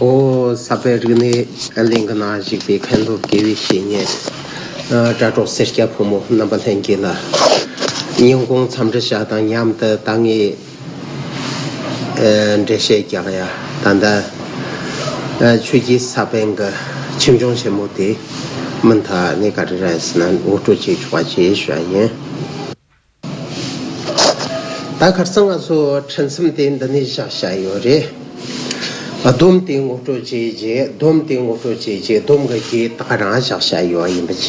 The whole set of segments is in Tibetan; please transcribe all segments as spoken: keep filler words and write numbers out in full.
ཨོ། ས་པཎ་རིག་གནས་གླིང་གི་ནང་བཞུགས་པའི་མཁན་སློབ་དགེ་བའི་བཤེས་གཉེན། ཨ། དྲ་གྲོགས་སེར་སྐྱ་ཕོ་མོ་རྣམ་པ་ལྷན་རྒྱས་ལ། ཉིན་གུང་འཚམས་འདྲི་ཞུ་དང་མཉམ་དུ་ད་ངས། ཨ། འགྲེལ་བཤད་རྒྱག་ཡ། ད་ལྟ། ཨ། ཆོས་རྗེ་ས་པཎ་གྱི་ཆོས་འབྱུང་ཆེན་མོ་དེ་མུ་མཐུད་ནས་ག་རེ་རེད་ཟེར་ན་ངོ་སྤྲོད་ཅིག་ཆོག་པ་བྱེད་ཞུ་ཡ་ཡིན། ད་ཁ་སང་ང་ཚོ་ཁྲིད་མཚམས་དེ་འདི་ནས་བཞག་བཞག་ཡོད་རེད། སྡོམ་དེ་ངོ་སྤྲོད་བྱས་རྗེས། སྡོམ་དེ་ངོ་སྤྲོད་བྱས་རྗེས་སྡོམ་གྱི་རྒྱན་ད་ག་རང་བཞག་བཞག་ཡོད་ཡིན་པ་བྱས།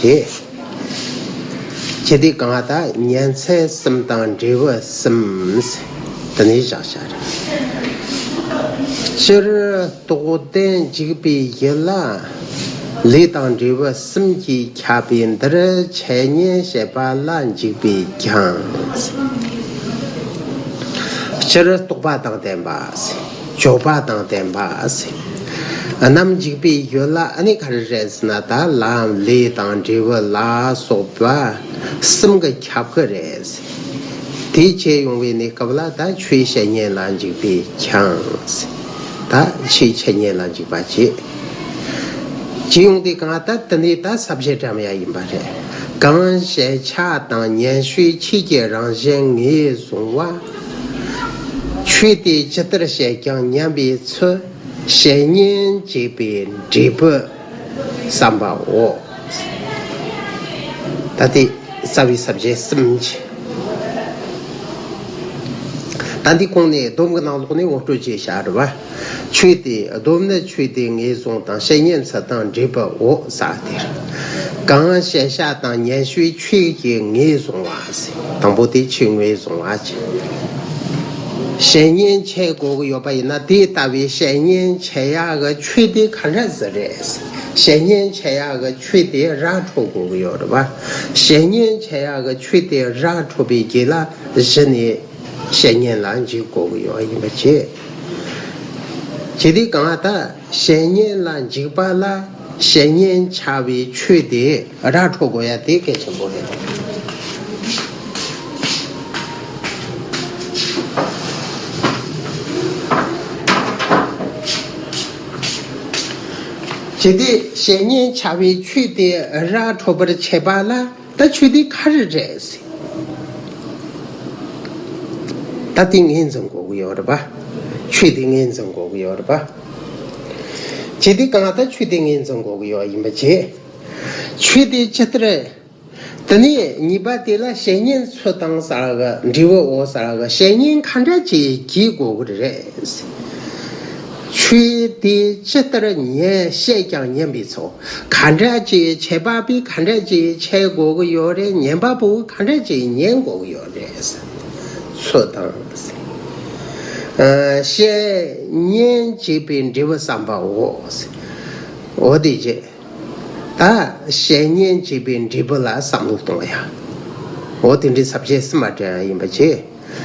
ཁྱེད་དེ་གང་ལྟར་ཉན་ཚད་གསུམ་དང་འབྲས་བུ་གསུམ། འདི་ནས་བཞག་བཞག་རེད། སྤྱིར་རྟོགས་ལྡན་འཇུག་པའི་ཡུལ་ལ། ལས་དང་འབྲས་བུ་གསུམ་གྱིས་ཁྱབ་པའི་འདིར་འཆད་ཉན་བྱེད་པ་ལ་འཇུག་པས་ཀྱང་། སྤྱིར་རྟོགས་པ་དང་ལྡན་པ། སྤྱོད་པ་དང་ལྡན་པ། རྣམས་འཇུག་པའི་ཡུལ་ལ་ཨ་ནི་ག་རེ་རེད་ཟེར་ན། ད་ལམ་ལས་དང་འབྲས་བུ་ལ་སོགས་པ་གསུམ་གྱིས་ཁྱབ་ཀྱི་རེད། དེ་བྱས་ཡོང་བའི་གནས་སྐབས་ལ་ད་ཆོས་འཆད་ཉན་ལ་འཇུག་པས་ཀྱང་། ད་ཆོས་འཆད་ཉན་ལ་འཇུག་པ་བྱེད། བྱས་ཡོང་དུས་གང་ལྟར་དེ་ནས་ད་ས་བཅད་བཀྲམ་ཡ་ཡིན་པ་རེད། གང་ཞལ་ཆགས་དང་ཉན་ཤེས་ཆོས་ཀྱི་རང་བཞིན་ངོས་བཟུང་བ། ཆོས་དེ་ཇི་ལྟར་བཤད་ཀྱང་ཉན་པའི་ཚུལ། འཆད་ཉན་བྱེད་པའི་འབྲས་བུ་བསམ་པའོ། ད་དེ་རྩ་བའི་ས་བཅད་གསུམ་བྱས། ད་འདི་གོང་ནས་སྡོམ་གྱི་ནང་ལོགས་ནས་ངོ་སྤྲོད་བྱས་བཞག་རེད་བ། ཆོས་དེ། སྡོམ་ནི་ཆོས་དེ་ངོས་བཟུང་དང་། འཆད་ཉན་ཚུལ་དང་འབྲས་བུའོ་ཟེར་དེ་རེད། གང་ཞལ་ཆགས་དང་ཉན་ཤེས་ཆོས་ཀྱི་ངོས་བཟུང་བ་ཟེར། དང་པོ་དེ་ཆོས་ངོས་བཟུང་བ་བྱས། འཆད་ཉན་འཆད་དགོས་ཀྱི་ཡོད་པ་ཡིན་ན། དེ་ལྟ་བུའི་འཆད་ཉན་འཆད་ཡག་གི་ཆོས་དེ་ག་འདྲ་ཟིག་རེད། འཆད་ཉན་འཆད་ཡག་གི་ཆོས་དེ་ར་འཕྲོད་དགོས་ཀྱི་ཡོད་རེད་བ། འཆད་ཉན་འཆད་ཡག་གི་ཆོས་དེ་ར་འཕྲོད་པའི་རྗེས་ལ་གཞི་ནས་འཆད་ཉན་ལ་འཇུག་དགོས་ཀྱི་ཡོད་ཡིན་པ་བྱས། བྱས་དུས་གང་ལྟར་འཆད་ཉན་ལ་འཇུག་པ་ལ་འཆད་ཉན་འཆད་པའི་ཆོས་དེ་ར་འཕྲོད་དགོས་ཡ་དེ་གལ་ཆེན་པོ་རེད། བྱས་དུས་འཆད་ཉན་འཆད་པའི་ཆོས་དེ་ར་འཕྲོད་པར་བྱེད་པ་ལ། ད་ཆོས་དེ་ག་རེ་རེད་ཟེར། ད་དེ་ངོས་འཛིན་དགོས་ཀྱི་ཡོད་རེད་པ། ཆོས་དེ་ངོས་འཛིན་དགོས་ཀྱི་ཡོད་རེད་པ། བྱས་དུས་གང་ལྟར་ཆོས་དེ་ངོས་འཛིན་དགོས་ཀྱི་ཡོད་ཡིན་པ་བྱས། ཆོས་དེ་ཇི་ལྟར། དེ་ནས་གཉིས་པ་དེ་ལ་འཆད་ཉན་ཚུལ་དང་ཟེར་གི། འབྲས་བུའོ་ཟེར་གི། འཆད་ཉན་ག་འདྲ་ཅིག་བགྱིད་དགོས་ཀྱི་རེད། ཆོས་དེ་ཇི་ལྟར་ཉན། བཤད་ཀྱང་ཉན་པའི་ཚུལ། ག་འདྲ་ཅིག་འཆད་པ་པོས་ག་འདྲ་ཅིག་འཆད་དགོས་ཀྱི་ཡོད་རེད། ཉན་པ་པོས་ག་འདྲ་ཅིག་ཉན་དགོས་ཀྱི་ཡོད་རེད། ཚུལ་དང་། ཨ། འཆད་ཉན་བྱེད་པའི་འབྲས་བུ་བསམ་པའོ། འོ་དེ་བྱས། ད་འཆད་ཉན་བྱེད་པའི་འབྲས་བུ་ལ་བསམ་བློ་གཏོང་ཡ། འོ་དེ་འདྲའི་ས་བཅད་གསུམ་མ་དྲན་ཡ་ཡིན་པ་བྱས།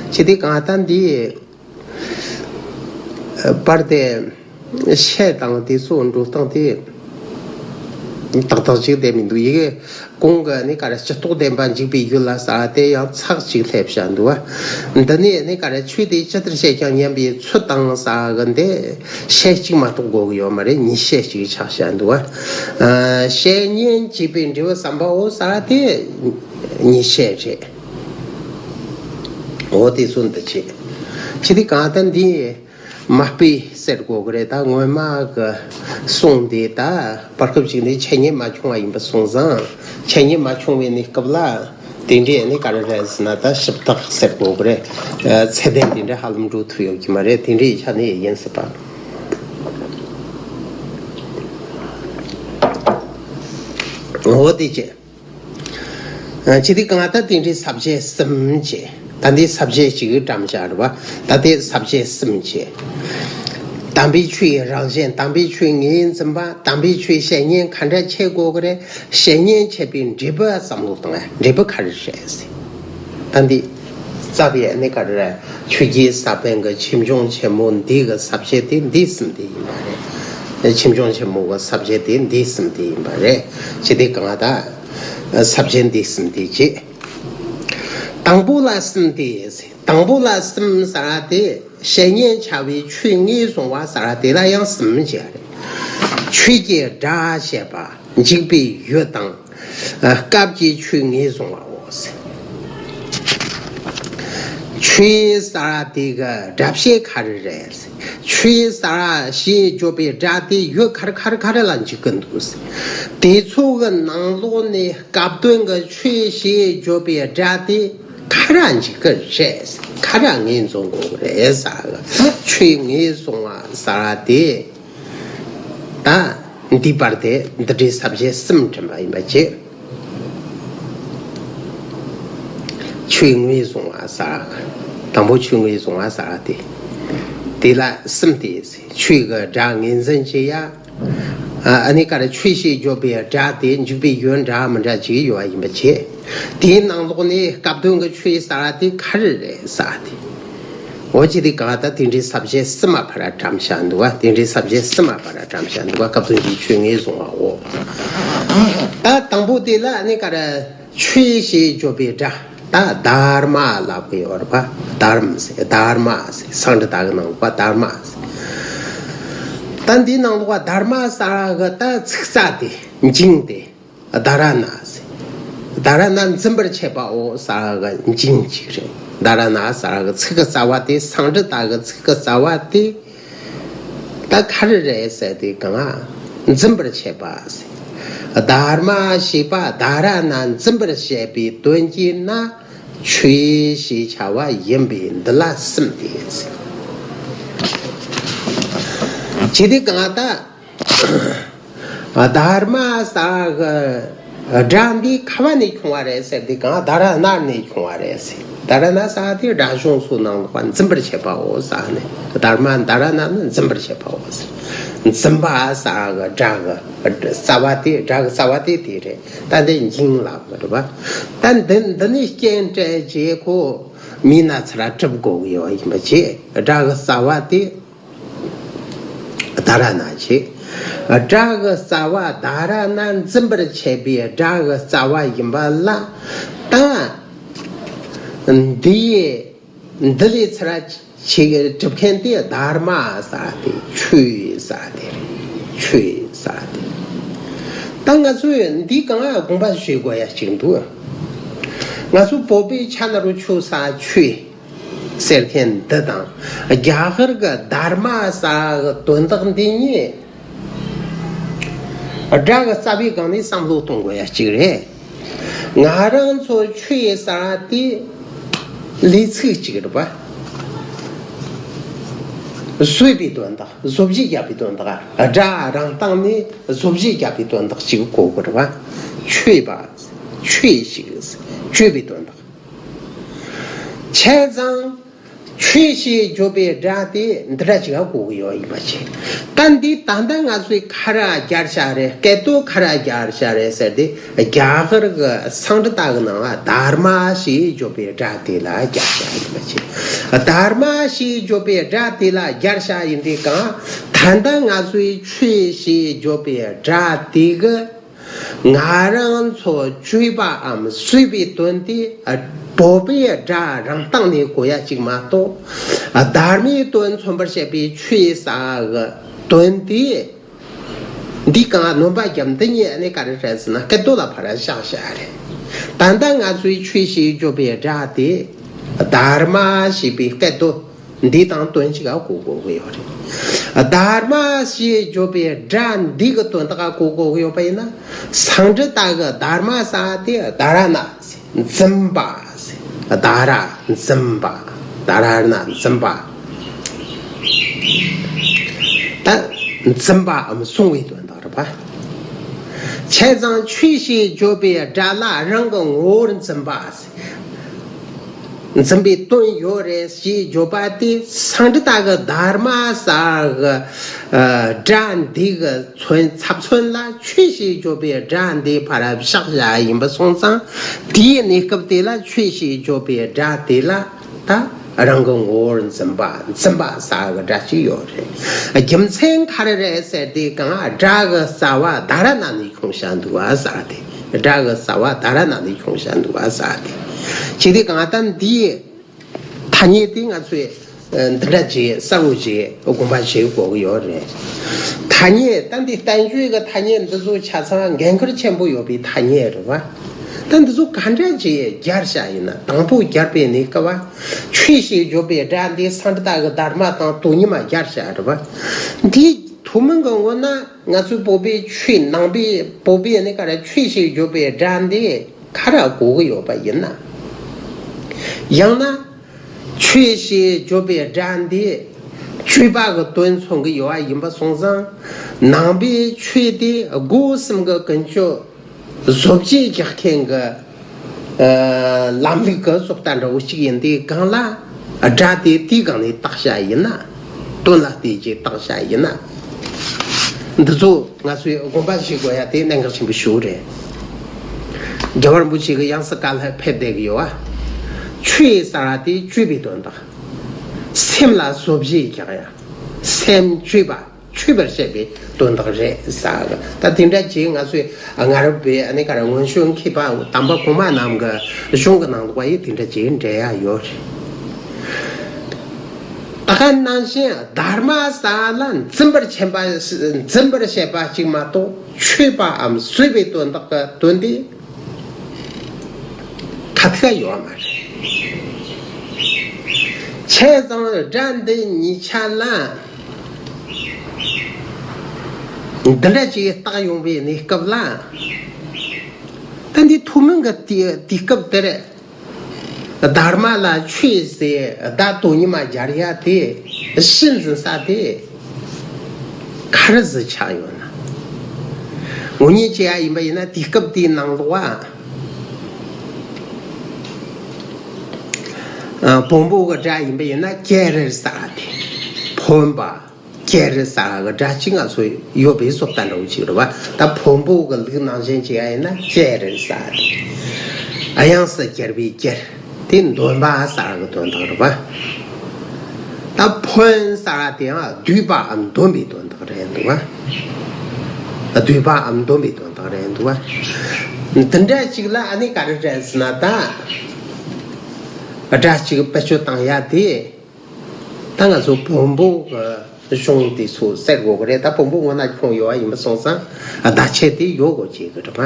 བྱས་དུས་གང་ལྟར་འདི། པར་དེ་བཤད་སྟངས་དེ་ཚོ་འགྲོ་སྟངས་དེ་ཏག་ཏག་ཅིག་བསྡད་མི་འདུག་ཡི་གེ་གོང་གི་ནི་ག་རེ། སྤྱི་རྟོགས་ལྡན་པ་འཇུག་པའི་ཡུལ་ལ་ཟེར་དེ་ཡང་ཚེག་ཅིག་སླེབས་བཞག་འདུག་བ། འདི་ནས་ནི་ག་རེ། ཆོས་དེ་ཇི་ལྟར་བཤད་ཀྱང་ཉན་པའི་ཚུལ་དང་ཟེར་གི་འདི་ཤད་གཅིག་མ་གཏོགས་དགོས་ཀྱི་ཡོད་མ་རེད། ཉིས་ཤད་ཅིག་ཆགས་བཞག་འདུག་བ། ཨ། འཆད་ཉན་བྱེད་པའི་འབྲས་བུ་བསམ་པའོ་ཟེར་དེ་ཉིས་ཤད་རེད། འོ་དེ་ཚོ་འདི་བྱེད། བྱེད་དུས་གང་ལྟར་འདི། མ་དཔེ་ཟེར་དགོས་ཀྱི་རེད། ད་སྔོན་མ་གི་གསུང་དེ་ད་བར་སྐབས་ཅིག་ནས་འཆད་ཉན་མ་བྱུང་བ་ཡིན་པ་སོང་ཙང་། འཆད་ཉན་མ་བྱུང་བའི་གནས་སྐབས་ལ་དེ་འདྲའི་ནི་ག་རེ་རེད་ཟེར་ན། ད་ཞིབ་བརྟག་ཟེར་དགོས་ཀྱི་རེད། ཚད་ལྡན་དེ་འདྲ་ཧ་ལམ་འགྲོ་ཐུབ་ཡོད་ཀྱི་མ་རེད། དེ་འདྲའི་ཆ་ནས་ཡིན་སྲིད་པ། འོ་དེ་བྱས། ཨ། བྱས་དུས་གང་ལྟར་དེ་འདྲའི་ས་བཅད་གསུམ་བྱས། ད་འདི་ས་བཅད་གཅིག་བཀྲམ་བཞག་རེད་བ། ད་དེ་ས་བཅད་གསུམ་བྱས། དམ་པའི་ཆོས་ཀྱི་རང་བཞིན། དམ་པའི་ཆོས་ངོས་འཛིན་པ། དམ་པའི་ཆོས་འཆད་ཉན་ག་འདྲ་བྱེད་དགོས་ཀྱི་རེད། འཆད་ཉན་བྱེད་པའི་འབྲས་བུ་བསམ་བློ་གཏོང་ཡ། འབྲས་བུ་ག་རེ་རེད་ཟེར། ད་འདི་རྩ་བའི་ནི་ག་རེ་རེད། ཆོས་རྗེ་ས་པཎ་གྱི་ཆོས་འབྱུང་ཆེན་མོ་འདི་གི་ས་བཅད་དེ་འདི་གསུམ་དེ་ཡིན་པ་རེད། ཆོས་འབྱུང་ཆེན་མོ་གི་ས་བཅད་དེ་འདི་གསུམ་དེ་ཡིན་པ་རེད། བྱས་དུས་གང་ལྟར། ས་བཅད་འདི་གསུམ་དེ་བྱས། དང་པོ་ལ་གསུམ་སྟེ། དང་པོ་ལ་གསུམ་ཟེར་དེ་ བཤད་ཉན་བྱ་བའི་ཆོས་ངོས་བཟུང་བ་ཟེར་བ་དེ་ལ་ཡང་གསུམ་བྱས་རེད། ཆོས་ཀྱི་སྒྲ་བཤད་པ། འཇུག་པའི་ཡུལ་དང་། ཨ། སྐབས་ཀྱི་ཆོས་ངོས་བཟུང་བའོ་ཟེར། ཆོས་ཟེར་བ་དེ་གི་སྒྲ་བཤད་ག་རེ་རེད། ཆོས་ཟེར་བ་ཞེས་བརྗོད་པའི་སྒྲ་དེ་ཡུལ་ག་རེ་ག་རེ་ག་རེ་ལ་འཇུག་གི་འདུག་ཟེར། དེ་ཚོ་གི་ནང་ལོགས་ནས་སྐབས་དོན་གྱི་ཆོས་ཞེས་བརྗོད་པའི་སྒྲ་དེ་ག་རེ་འཇུག་གི་རེད། ག་རེ་ངོས་འཛིན་དགོས་རེད་ཟེར་གི། ཆོས་ངོས་བཟུང་བ་ཟེར་བ་དེ། ད་འདིའི་བར་དེ་འདི་འདྲའི་ས་བཅད་གསུམ་འདྲེན་པ་ཡིན་པ་བྱས། ཆོས་ངོས་བཟུང་བ་ཟེར་གི། དང་པོ་ཆོས་ངོས་བཟུང་བ་ཟེར་གི། དེ་ལ་གསུམ་སྟེ། ཆོས་ཀྱི་སྒྲ་ངོས་འཛིན་བྱེད་ཡ། ཨ་ནི་ག་རེ། ཆོས་ཞེས་བརྗོད་པའི་སྒྲ་དེ་འཇུག་པའི་ཡུལ་འདྲ་མི་འདྲ་ཅིག་ཡོད་པ་ཡིན་པ་བྱས། དེའི་ནང་ལོགས་ནས་སྐབས་དོན་གྱི་ཆོས་ཟེར་བ་དེ་ག་རེ་རེད་ཟེར་བ་དེ། འོ་ཅི་སྟེ་གང་ལྟར་དེ་འདྲའི་ས་བཅད་གསུམ་མ་ཕར་འགྲེམས་བཞག་འདུག་པ། དེ་འདྲའི་ས་བཅད་གསུམ་མ་ཕར་འགྲེམས་བཞག་འདུག་པ། སྐབས་དོན་གྱི་ཆོས་ངོས་བཟུང་བའོ། ད་དང་པོ་དེ་ལ་ཨ་ནི་ག་རེ། ཆོས་ཞེས་བརྗོད་པའི་སྒྲ། ད་དྷརྨ་ལབ་ཀྱི་ཡོད་རེད་པ། དྷརྨ་ཟེར། དྷརྨ་ཟེར། སངས་རྒྱས་བསྟན་པའི་ནང་ལོགས་པ་དྷརྨ་ཟེར། ད་འདིའི་ནང་ལོགས་པ་དྷརྨ་ཟེར་གི་ད་ཚིག་རྩ་དེ་འཇིང་དེ། དྷཱ་ར་ཎ་ཟེར། དྷཱ་ར་ཎ་འཛིན་པར་བྱེད་པའོ་ཟེར་གི་འཇིང་གཅིག་རེད། དྷཱ་ར་ཎ་ཟེར་གི་ཚིག་གི་རྩ་བ་དེ། སངས་རྒྱས་བསྟན་པའི་ཚིག་གི་རྩ་བ་དེ། ད་ག་རེ་རེད་ཟེར་དུས་གང་། འཛིན་པར་བྱེད་པ་ཟེར། དྷརྨ་ཞེས་པ་དྷཱ་ར་ཎ་འཛིན་པར་བྱེད་པའི་དོན་གྱིས་ན་ཆོས་ཞེས་བྱ་བ་ཡིན་པས་འདི་ལ་གསུམ་སྟེ་ཟེར། ཇི་སྟེ་གང་ལྟར། དྷརྨ་ཟེར་གི་སྒྲ་འདི་ག་བ་ནས་བྱུང་བ་རེད་ཟེར་དུས་གང་། དྷཱ་ར་ཎ་ནས་བྱུང་བ་རེད་ཟེར། དྷཱ་ར་ཎ་ཟེར་དེ་སྒྲ་གཞུང་ཚོའི་ནང་ལོགས་པ་འཛིན་པར་བྱེད་པའོ་ཟེར་ནས། དྷརྨ་དྷཱ་ར་ཎ་ནི་འཛིན་པར་བྱེད་པའོ་ཟེར། འཛིན་པ་ཟེར་གི་སྒྲ་གི་རྩ་བ་དེ། སྒྲ་གི་རྩ་བ་དེ་དེ་རེད། ད་འདི་འཇིང་ལབ་ཀྱི་རེད་པ། ད་འདི་འདི་ནས་རྐྱེན་སྤྲད་རྗེས་ཁོ་མི་སྣ་ཚུར་གྲུབ་དགོས་ཀྱི་ཡོད་ཡིན་པ་བྱས། སྒྲ་གི་རྩ་བ་དེ་དྷཱ་ར་ཎ་བྱས། སྒྲ་གི་རྩ་བ་དྷཱ་ར་ཎ་འཛིན་པར་བྱེད་པའི་སྒྲ་གི་རྩ་བ་ཡིན་པ་ལ། ད་འདི་ཡི་འདི་ལས་ཚུར་ཆེ་གི་གྲུབ་མཁན་དེ་དྷརྨ་ཟེར་དེ། ཆོས་ཟེར་དེ་རེད། ཆོས་ཟེར་དེ། ད་ང་ཚོས་འདི་གང་དགོངས་པ་བཞེས་དགོས་ཡ་གཅིག་འདུག། ང་ཚོ་བོད་པའི་ཆ་ནོར་ཆོས་ས་ཆོས་ཟེར་མཁན་འདི་དང་། རྒྱ་གར་གི་དྷརྨ་ཟེར་གི་དོན་དག་འདི་གཉིས། སྒྲ་གི་རྩ་བའི་སྒང་ནས་བསམ་བློ་གཏོང་དགོས་ཡ་གཅིག་རེད། ང་རང་ཚོ་ཆོས་ཟེར་དེ་ལས་ཚིག་གཅིག་རེད་པ། བཟོད་པའི་དོན་དག། བཟོ་བཅོས་རྒྱག་པའི་དོན་དག། སྒྲ་རང་སྟེང་ནས་བཟོ་བཅོས་རྒྱག་པའི་དོན་དག་ཅིག་གོ་དགོས་རེད་པ། ཆོས་པ། ཆོས་ཤིག་བཅོས་པའི་དོན་དག། བྱས་ཙང་ཆོས་ཞེས་བརྗོད་པའི་སྒྲ་དེ་འདི་འདྲ་ཅིག་ག་གོ་གི་ཡོད་ཡིན་པ་བྱས། ད་འདི་ད་ལྟ་ང་ཚོས་ག་རེ་སྦྱར་བཞག་རེད། སྐད་དོད་ག་རེ་སྦྱར་བཞག་རེད་ཟེར་དུས། རྒྱ་གར་གི་སངས་རྒྱས་བསྟན་པའི་ནང་ལ་དྷརྨ་ཞེས་བརྗོད་པའི་སྒྲ་དེ་ལ་སྦྱར་བཞག་ཡིན་པ་བྱས། དྷརྨ་ཞེས་བརྗོད་པའི་སྒྲ་དེ་ལ་སྦྱར་བཞག་ཡིན་དུས་གང་། ད་ལྟ་ང་ཚོས་ཆོས་ཞེས་བརྗོད་པའི་སྒྲ་དེ་གི་ང་རང་ཚོ་བཅོས་པའམ་བཟོས་པའི་དོན་དེ་བོད་པའི་སྒྲ་རང་སྟེང་ནས་གོ་ཡ་གཅིག་མ་གཏོགས། དྷརྨའི་དོན་མཚོན་པར་བྱེད་པའི་ཆོས་ཟེར་གི་དོན་དེ། འདི་གང་སྣོན་པ་རྒྱབ་འདི་གཉིས་ནི་ག་རེ་རེད་ཟེར་ན། སྐད་དོད་ལ་ཕར་བཞག་བཞག་རེད། ད་ལྟ་ང་ཚོའི་ཆོས་ཞེས་བརྗོད་པའི་སྒྲ་དེ་དྷརྨ་ཞེས་པའི་སྐད་དོད་འདི་དང་དོན་གཅིག་ག་གོ་དགོས་ཀྱི་ཡོད་རེད། དྷརྨ་ཞེས་བརྗོད་པའི་སྒྲ་འདི་གི་དོན་དག་ག་གོ་དགོས་ཀྱི་ཡོད་པ་ཡིན་ན། སངས་རྒྱས་བསྟན་པའི་དྷརྨ་ཟེར་དེ་དྷཱ་ར་ཎ་འཛིན་པ། དྷཱ་ར་འཛིན་པ། དྷཱ་ར་ཎ་འཛིན་པ། ད་འཛིན་པའམ་བསྲུང་བའི་དོན་དག་རེད་པ། བྱས་ཙང་ཆོས་ཞེས་བརྗོད་པའི་སྒྲ་ལ་རང་གི་ངོ་བོར་འཛིན་པ། འཛིན་པའི་དོན་ཡོད་རེད་ཞེས་བརྗོད་པ་དེ་སངས་རྒྱས་བསྟན་པའི་དྷརྨ་ཟེར་གི་སྒྲ་འདི་གི་མཚོན་ཚབ་མཚོན་ལ་ཆོས་ཞེས་བརྗོད་པའི་སྒྲ་འདི་ཕར་བཞག་བཞག་ཡིན་པ་སོང་ཙང་། དེའི་གནས་སྐབས་དེ་ལ་ཆོས་ཞེས་བརྗོད་པའི་སྒྲ་དེ་ལ་ད་རང་གི་ངོ་བོར་འཛིན་པ། འཛིན་པ་ཟེར་གི་སྒྲ་གཅིག་ཡོད་རེད། རྒྱུ་མཚན་ག་རེ་རེད་ཟེར་དུས་གང་། སྒྲ་གི་རྩ་བ་དྷཱ་ར་ཎ་ནས་བྱུང་བཞག་འདུག་པ་ཟེར་དེ། སྒྲ་གི་རྩ་བ་དྷཱ་ར་ཎ་ནས་བྱུང་བཞག་འདུག་པ་ཟེར་དེ། བྱས་དུས་གང་ལྟར་འདིའི་ཐ་སྙད་དེ་ང་ཚོས་ འདི་འདྲ་ཅིག་གསལ་བོ་ཅིག་དགོངས་པ་བཞེས་དགོས་ཀྱི་ཡོད་རེད། ཐ་སྙད་ད་འདི་བསྟན་བཅོས་ཀྱི་ཐ་སྙད་འདི་ཚོ་ཆ་ཚང་འགན་ཁུར་ཆེན་པོ་ཡོད་པའི་ཐ་སྙད་རེད་བ། ད་འདི་ཚོ་ག་འདྲ་ཅིག་སྦྱར་བྱ་ཡིན་ན། དང་པོ་སྦྱར་པའི་གནས་སྐབས་བ། ཆོས་ཞེས་བརྗོད་པའི་སྒྲ་འདི་སཾ་སྐྲྀ་ཏ་གི་དྷརྨ་དང་དོན་ཉིད་མ་སྦྱར་བྱ་རེད་བ། འདི་ཐུན་མོང་གི་ངོ་ན་ང་ཚོའི་བོད་པའི་ཆོས། ནང་པའི་བོད་པའི་ནི་ག་རེ། ཆོས་ཞེས་བརྗོད་པའི་སྒྲ་འདི་ག་རེ་གོ་གི་ཡོད་པ་ཡིན་ན། ཡང་ན། ཆོས་ཞེས་བརྗོད་པའི་སྒྲ་འདི་སྤྱོད་པ་གི་དོན་མཚོན་གྱི་ཡོད་པ་ཡིན་པ་སོང་ཙང་། ནང་པའི་ཆོས་དེ་སྒོ་གསུམ་གྱི་ཀུན་སྤྱོད་བཟོ་བཅོས་རྒྱག་མཁན་གྱི་ཨ་ལམ་ལུགས་ཀྱི་བཟོ་ལྟ་འདྲ་བོ་ཅིག་ཡིན་དུས་སྒང་ལ། སྒྲ་དེ་དེའི་སྒང་ནས་བཏགས་བྱ་ཡིན་ན། དོན་ལ་བལྟས་རྗེས་བཏགས་བྱ་ཡིན་ན། འདི་ཚོ་ང་ཚོས་དགོངས་པ་བཞེས་དགོས་ཡ་དེ་གནད་འགག་ཆེན་པོ་ཞིག་རེད། རྒྱལ་བ་རིན་པོ་ཆེ་གི་ཡང་སྲིད་བཀའ་ལ་ཕེབས་བསྡད་ཀྱི་ཡོད་པ། ཆོས་ཟེར་བ་དེ་སྤྱོད་པའི་དོན་དག། སེམས་ལ་བཟོ་བཅོས་རྒྱག་ཡ། སེམས་བཅོས་པ། འཆོས་པར་བྱེད་པའི་དོན་དག་རེད་ཟེར་གི། ད་དེ་འདྲ་ཅིག་ང་ཚོས་སྔ་རབས་པའི་ཨ་ནི་ག་རེ། སྔོན་བྱོན་མཁས་པ་དམ་པ་གོང་མ་རྣམས་ཀྱི་གཞུང་གི་ནང་ལོགས་པ་ཡི་དེ་འདྲ་ཅིག་འགྲེལ་ཡ་ཡོད་རེད། ད་ག་ནང་བཞིན་དྷརྨ་ཟེར་བ་ལ་འཛིན་པར་བྱེད་པ། འཛིན་པར་བྱེད་པ་ཅིག་མ་གཏོགས་འཆོས་པའམ་བཟོད་པའི་དོན་དག་གི་དོན་དེ་ག་ཐུག་ཡོད་མ་རེད། བྱས་ཙང་སྒྲ་འདི་གཉིས་ཆ་ལ་འདི་འདྲ་ཅིག་བཏགས་ཡོང་བའི་གནས་སྐབས་ལ། ད་འདི་ཐུན་མོང་གི་དུས་དུས་སྐབས་དེར། དྷརྨ་ལ་ཆོས་ཟེར་བརྡ་དོན་ཉིད་མ་སྦྱར་ཡ་དེ། གཞི་འཛིན་ས་དེ་ག་རེ་ཟིག་ཆགས་ཡོད་ན། ངོ་ཉིད་བྱས་ཡ་ཡིན་པ་ཡིན་ན་དུས་སྐབས་དེའི་ནང་ལོགས་པ། ཨ། བོན་པོ་གི་སྒྲ་ཡིན་པ་ཡིན་ན་ཀྱེ་རེ་ཟེར་བ་དེ། བོན་པ། ཀྱེ་རེ་ཟེར་བ་གི་སྒྲ་གཅིག་ང་ཚོ་ཡོད་པའི་བཟོ་ལྟ་འདྲ་བོ་ཅིག་རེད་བ། ད་བོན་པོ་གི་ལུགས་ནང་བཞིན་བྱས་ཡ་ཡིན་ན་ཀྱེ་རེ་ཟེར་བ་དེ། དབྱངས་སུ་གྱེར་བའི་གྱེར། དེ་འདོན་པ་ཟེར་བ་གི་དོན་དག་རེད་བ། ད་ཕོན་ཟེར་བ་དེའང་བསྡུས་པའམ་འདོན་པའི་དོན་དག་རེད་འདུག་བ། བསྡུས་པའམ་འདོན་པའི་དོན་དག་རེད་འདུག་བ། འདི་འདྲ་ཅིག་ལ་ཨ་ནི་ག་རེ་རེད་ཟེར་ན། ད་སྒྲ་གཅིག་བེད་སྤྱོད་བཏང་ཡ་དེ། ད་ང་ཚོ་བོན་པོ་གི་གཞུང་དེ་ཚོ་གསལ་དགོས་གི་རེད། ད་བོན་པོ་ངོ་ན་ཁྱོང་ཡོད་པ་ཡིན་པ་སོང་ཙང་བརྡ་ཆད་དེ་ཡོད་དགོས་ཀྱི་གི་རེད་པ།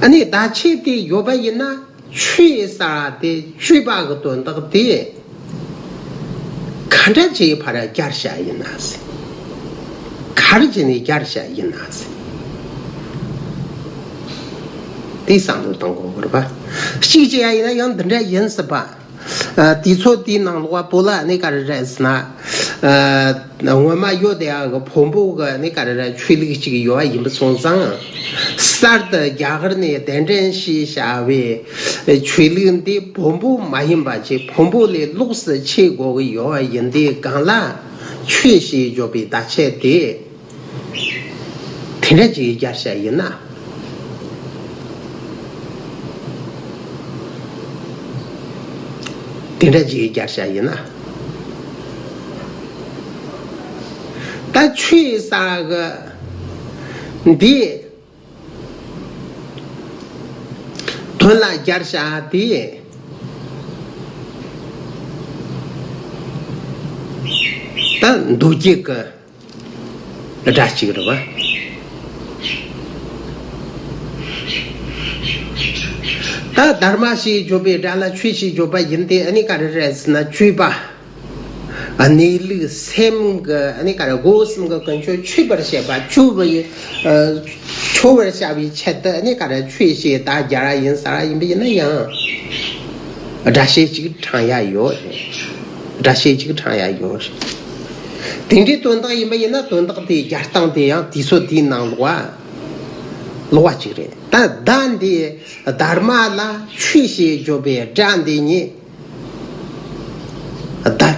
ཨ་ནི་བརྡ་ཆད་དེ་ཡོད་པ་ཡིན་ན། ཆོས་ཟེར་བ་དེ་སྤྱོད་པ་གི་དོན་དག་དེ་ག་འདྲ་ཅིག་ཕར་སྦྱར་བྱ་ཡིན་ན་ཟེར། ག་རེ་བྱས་ནས་སྦྱར་བྱ་ཡིན་ན་ཟེར། དེ་བསམ་བློ་གཏོང་དགོས་གི་རེད་པ། གཅིག་བྱས་ཡ་ཡིན་ན་ཡང་འདི་འདྲ་ཡིན་སྲིད་པ། ཨ། དུས་ཚོད་དེའི་ནང་ལོགས་པ་བོད་ལ་ནི་ག་རེ་རེད་ཟེར་ན། ཨ། སྔོན་མ་ཡོད་དེ་ཡ་གི་བོན་པོ་གི་ནི་ག་རེ་རེད། ཆོས་ལུགས་ཅིག་ཡོད་པ་ཡིན་པ་སོང་ཙང་། གསར་དུ་རྒྱ་གར་ནས་གདན་འདྲེན་ཞུས་བྱ་བའི་ཆོས་ལུགས་འདི་བོན་པོ་མ་ཡིན་པ་ཅིག། བོན་པོ་ལས་ལོགས་སུ་ཕྱེ་དགོས་ཀྱི་ཡོད་པ་ཡིན་དུས་སྒང་ལ། ཆོས་ཞེས་བརྗོད་པའི་བརྡ་ཆད་དེ། དེ་འདྲ་ཅིག་སྦྱར་བྱ་ཡིན་ན། དེ་འདྲ་ཅིག་སྦྱར་བྱ་ཡིན་ན། ད་ཆོས་ཟེར་གི་འདི་དོན་ལ་སྦྱར་བྱ་དེ། ད་མདོ་རྒྱུད་ཀྱི་སྒྲ་གཅིག་རེད་བ། ད་དྷརྨ་ཞེས་བརྗོད་པའི་སྒྲ་ལ་ཆོས་ཞེས་བརྗོད་པ་ཡིན་ཏེ། ཨ་ནི་ག་རེ་རེད་ཟེར་ན། སྤྱོད་པ། གནས་ལུགས། སེམས་ཀྱི་ཨ་ནི་ག་རེ། སྒོ་གསུམ་གྱི་ཀུན་སྤྱོད་འཆོས་པར་བྱེད་པ། འཆོས་པ་ཡི། ཨ། འཆོས་པར་བྱ་བའི་ཆེད་དུ་ཨ་ནི་ག་རེ། ཆོས་ཞེས་ད་སྦྱར་བ་ཡིན་ཟེར་བ་ཡིན་པ་ཡིན་ན་ཡང་། སྒྲ་བཤད་ཅིག་དྲངས་ཡ་ཡོད་རེད། སྒྲ་བཤད་ཅིག་དྲངས་ཡ་ཡོད་རེད། དེ་འདྲའི་དོན་དག་ཡིན་པ་ཡིན་ན། དོན་དག་དེའི་སྦྱར་སྟངས་དེ་ཡང་དུས་ཚོད་དེའི་ནང་ལོགས་པ། ལོགས་པ་ཅིག་རེད། ད་བརྡ་འདི་དྷརྨ་ལ་ཆོས་ཞེས་བརྗོད་པའི་སྒྲ་འདི་ཉིད། བརྡ།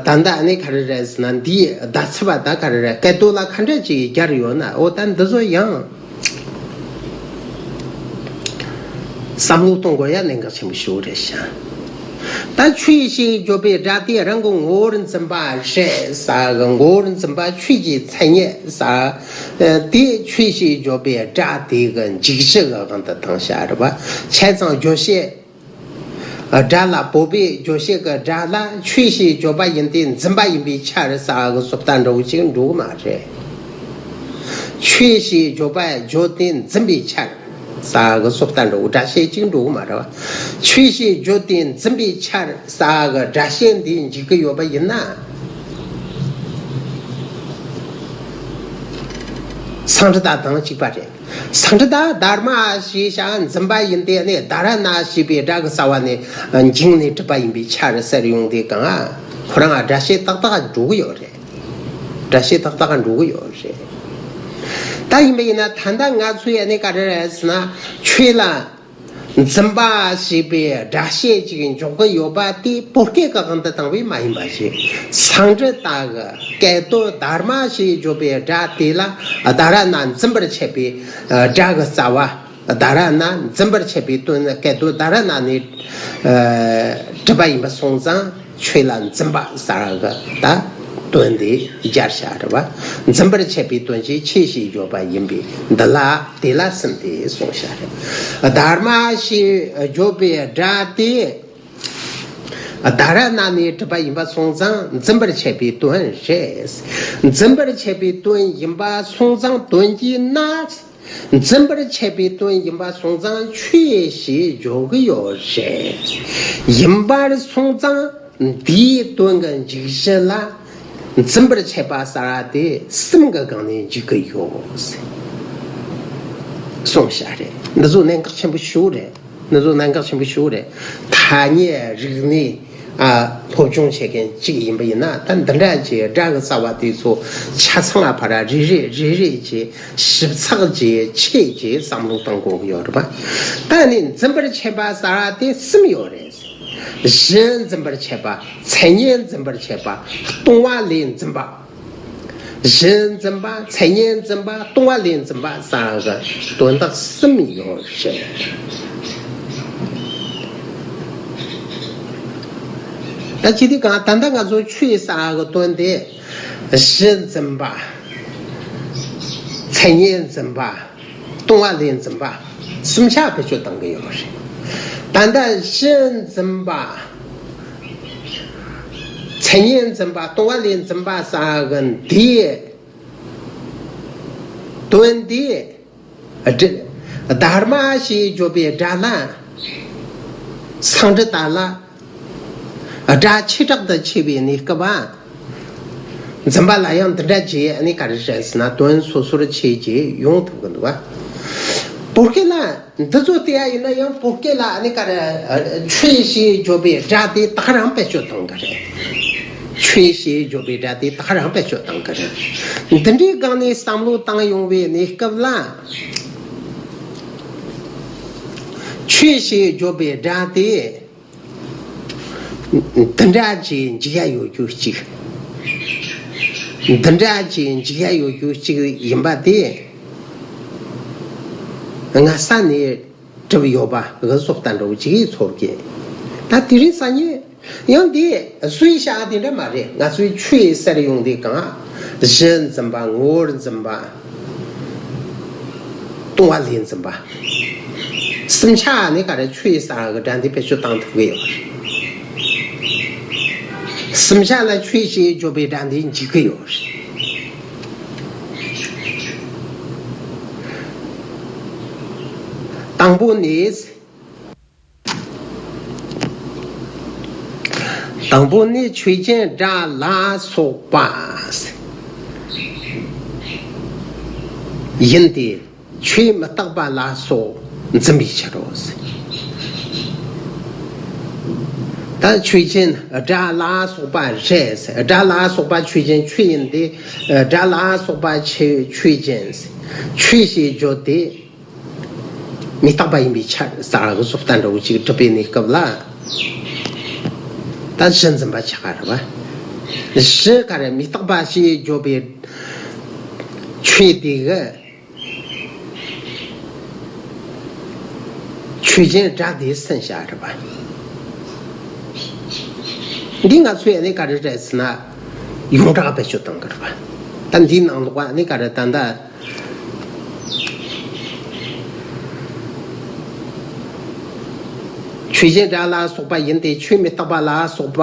ད་ལྟ་ནི་ག་རེ་རེད་ཟེར་ན། འདིའི་བརྡ་ཚིག་པ་ད་ག་རེ་རེད། སྐད་དོད་ལ་ག་འདྲ་ཅིག་སྦྱར་ཡོད་ན། འོ་ད་འདི་ཚོ་ཡང་བསམ་བློ་གཏོང་དགོས་ཡ་གནད་འགག་ཆེན་པོ་ཞིག་རེད་ཤག། ད་ཆོས་ཞེས་བརྗོད་པའི་སྒྲ་དེ་རང་གི་ངོ་བོར་འཛིན་པ་རེད་ཟེར་གི། ངོ་བོར་འཛིན་པ། ཆོས་ཀྱི་མཚན་ཉིད་ཟེར། དེ་ཆོས་ཞེས་བརྗོད་པའི་སྒྲ་དེ་གི་འཇུག་གཞི་གི་དབང་དུ་བཏང་བྱ་རེད་བ། བྱས་ཙང་རྒྱུད་བཤད། སྒྲ་ལ་བོད་པའི་བརྗོད་བྱེད་ཀྱི་སྒྲ་ལ་ཆོས་ཞེས་བརྗོད་པ་ཡིན་ཏེ་འཛིན་པ་ཡིན་པའི་ཕྱིར་ཟེར་བ་གི་བཟོ་ལྟ་འདྲ་བོ་ཅིག་འགྲོ་གི་མ་རེད། ཆོས་ཞེས་བརྗོད་པ་བརྗོད་དེ་འཛིན་པའི་ཕྱིར་ཟེར་བ་གི་བཟོ་ལྟ་འདྲ་བོ་སྒྲ་བཤད་ཅིག་འགྲོ་གི་མ་རེད་བ། ཆོས་ཞེས་བརྗོད་དེ་འཛིན་པའི་ཕྱིར་ཟེར་བ་གི་སྒྲ་བཤད་འདི་འཇུག་གི་ཡོད་པ་ཡིན་ན། སང་ཊ་ཏ་དང་གཅིག་པ་རེད། སང་ཊ་ཏ་དྷརྨ་ཞེས་བྱ་འཛིན་པ་ཡིན་ཏེ་ནི་དྷ་ར་ཎ་ཞེས་པའི་སྒྲ་གི་རྩ་བ་ནས་འགྱིང་ནས་གྲུབ་པ་ཡིན་པའི་ཕྱིར་ཟེར་ཡོང་དུས་གང་ཁོ་རང་སྒྲ་བཤད་ཏག་ཏག་འགྲོ་གི་ཡོད་རེད། སྒྲ་བཤད་ཏག་ཏག་འགྲོ་གི་ཡོད་རེད། ད་ཡིན་པ་ཡིན་ན་ད་ལྟ་ང་ཚོས་ནི་ག་རེ་རེད་ཟེར་ན། ཆོས་ལ་འཛིན་པ་ཞེས་པའི་སྒྲ་བཤད་ཅིག་འཇོག་གི་ཡོད་པ་དེ་བོད་སྐད་ཀྱི་དབང་དུ་བཏང་བས་མ་ཡིན་པ་ཞིག་སང་ཊ་ཏ་གི་སྐད་དོད་དྷརྨ་ཞེས་བརྗོད་པའི་སྒྲ་དེ་ལ་དྷ་ར་ཎ་འཛིན་པར་བྱེད་པའི་སྒྲ་གི་རྩ་བ། དྷ་ར་ཎ་འཛིན་པར་བྱེད་པའི་དོན་ནི་སྐད་དོད་དྷ་ར་ཎ་ནས་གྲུབ་པ་ཡིན་པ་སོང་ཙང་ཆོས་ལ་འཛིན་པ་ཟེར་གི་ད་དོན་དེ་སྦྱར་བྱ་རེད་བ། འཛིན་པར་བྱེད་པའི་དོན་གྱི་ཆོས་ཞེས་བརྗོད་པ་ཡིན་པས་འདི་ལ་དེ་ལ་ཟིན་ཏེ་གསུངས་བྱ་རེད། དྷརྨ་ཞེས་བརྗོད་པའི་སྒྲ་དེ་དྷ་ར་ཎ་ནས་གྲུབ་པ་ཡིན་པ་སོང་ཙང་འཛིན་པར་བྱེད་པའི་དོན་རེད། འཛིན་པར་བྱེད་པའི་དོན་ཡིན་པ་སོང་ཙང་དོན་གྱིས་ན། འཛིན་པར་བྱེད་པའི་དོན་ཡིན་པ་སོང་ཙང་ཆོས་ཞེས་བརྗོད་ཀྱི་ཡོད་རེད། ཡིན་པར་སོང་ཙང་འདིའི་དོན་གྱི་འཇུག་གཞི་ལ་འཛིན་པར་བྱེད་པ་ཟེར་བ་དེ་གསུམ་གྱི་སྒང་ནས་འཇུག་གི་ཡོད། གསུངས་བཞག་རེད། འདི་ཚོ་གནད་འགག་ཆེན་པོ་ཞིག་རེད། འདི་ཚོ་གནད་འགག་ཆེན་པོ་ཞིག་རེད། ཐ་སྙད་རིག་གནས། ཨ། སློབ་སྦྱོང་བྱེད་མཁན་གཅིག་ཡིན་པ་ཡིན་ན་ད་འདི་འདྲ་གྱི་སྒྲ་གི་རྩ་བ་དེ་ཚོ་ཆ་ཚང་ལ་ཕར་རེ་རེ་རེ་རེ་བྱས་ཞིབ་ཚགས་ཀྱིས་ཆེད་ཀྱིས་བསམ་བློ་གཏོང་དགོས་ཀྱི་ཡོད་རེད་པ། ད་ནི་འཛིན་པར་བྱེད་པ་ཟེར་བ་དེ་གསུམ་ཡོད་རེད། གཞི་འཛིན་པར་བྱེད་པ། མཚན་ཉིད་འཛིན་པར་བྱེད་པ། སྟོང་པ་ལས་འཛིན་པ། གཞི་འཛིན་པ། མཚན་ཉིད་འཛིན་པ། སྟོང་པ་ལས་འཛིན་པ་ཟེར་གི་དོན་དག་གསུམ་ཡོད་རེད། ད་ཅི་སྟེ་གང་ད་ལྟ་ང་ཚོ་ཆོས་ཟེར་གི་དོན་དེ་གཞི་འཛིན་པ། མཚན་ཉིད་འཛིན་པ། སྟོང་པ་ལས་འཛིན་པ་གསུམ་ཆ་བེད་སྤྱོད་གཏང་གི་ཡོད་རེད། ད་ལྟ་གཞི་འཛིན་པ། མཚན་ཉིད་འཛིན་པ། སྟོང་པ་ལས་འཛིན་པ་ཟེར་གི་འདིའི་དོན་འདི་སྒྲ་དྷརྨ་ཞེས་བརྗོད་པའི་སྒྲ་ལ་སང་ཊ་ཏ་ལ་སྒྲ་ཆེ་དྲག་ཏུ་ཕྱེ་བའི་གནས་སྐབས། འཛིན་པ་ལ་ཡང་འདི་འདྲ་བྱས་ནས་ག་རེ་རེད་ཟེར་ན་དོན་སོ་སོར་ཕྱེ་རྒྱུ་ཡོང་ཐུབ་ཀྱི་འདུག་བ། བོད་སྐད་ལ་འདི་ཚོ་བལྟས་ཡ་ཡིན་ན་ཡང་བོད་སྐད་ལ་ཨ་ནི་ག་རེ་ཆོས་ཞེས་བརྗོད་པའི་སྒྲ་དེ་ད་ག་རང་བེད་སྤྱོད་གཏོང་གི་རེད། ཆོས་ཞེས་བརྗོད་པའི་སྒྲ་དེ་ད་ག་རང་བེད་སྤྱོད་གཏོང་གི་རེད། འདི་འདྲའི་སྒང་ནས་བསམ་བློ་བཏང་ཡོང་བའི་གནས་སྐབས་ལ། ཆོས་ཞེས་བརྗོད་པའི་སྒྲ་དེ། འདི་འདྲ་ཅིག་འཇིག་ཡ་ཡོད་རྒྱུ་གཅིག་འདི་འདྲ་ཅིག་འཇིག་ཡ་ཡོད་རྒྱུ་གཅིག་ཡིན་པ་དེ། སྔ་ས་ནས་གྲུབ་ཡོད་པ་གི་བཟོ་ལྟ་འདྲ་བོ་ཅིག་ཚོར་གི། ད་དེ་རིང་སང་ཉིན་ཡང་འདི་བཟོས་བཞག་དེ་འདྲ་མ་རེད། ང་ཚོའི་ཆོས་ཟེར་ཡོང་དུས་གང་གཞི་འཛིན་པ། ངོ་བོར་འཛིན་པ། སྟོང་པ་ལས་འཛིན་པ། གསུམ་ཆ་ནི་ག་རེ་ཆོས་ཟེར་གི་སྒྲ་འདི་བེད་སྤྱོད་བཏང་ཐུབ་ཀྱི་ཡོད་རེད། གསུམ་ཆ་ལ་ཆོས་ཞེས་བརྗོད་པའི་སྒྲ་འདི་འཇུག་གི་ཡོད་རེད། དང་པོ་ནི། དང་པོ་ནི་ཆོས་ཅན་སྒྲ་ལ་སོགས་པ་ཡིན་ཏེ། ཆོས་མི་རྟག་པ་ལ་སོགས་འཛིན་པའི་ཕྱིར་རོ། ད་ཆོས་ཅན་སྒྲ་ལ་སོགས་པ་རེད། སྒྲ་ལ་སོགས་པ་ཆོས་ཅན་ཆོས་ཡིན་ཏེ། སྒྲ་ལ་སོགས་པ་ཆོས་ཆོས་ཅན། ཆོས་ཞེས་བརྗོད་དེ། མི་རྟག་པ་ཡིན་པའི་ཕྱིར་ཟེར་གི་བཟོ་ལྟ་འདྲ་བོ་ཅིག་གྲུབ་པའི་གནས་སྐབས་ལ། ད་གཞི་འཛིན་པ་ཆགས་ཀ་རེད་བ། གཞི་ག་རེ་མི་རྟག་པ་ཞེས་བརྗོད་པའི་ཆོས་དེ་གི་ཆོས་ཅན་སྒྲ་དེ་ཟིན་བཞག་རེད་བ། འདི་ང་ཚོས་ནི་ག་རེ་རེད་ཟེར་ན་ཡོངས་གྲགས་བེད་སྤྱོད་གཏོང་གི་རེད་བ། ད་འདིའི་ནང་ལོགས་ནི་ག་རེ་ད་ལྟ། ཆོས་ཅན་སྒྲ་ལ་སོགས་པ་ཡིན་ཏེ། ཆོས་མི་རྟག་པ་ལ་སོགས་པ་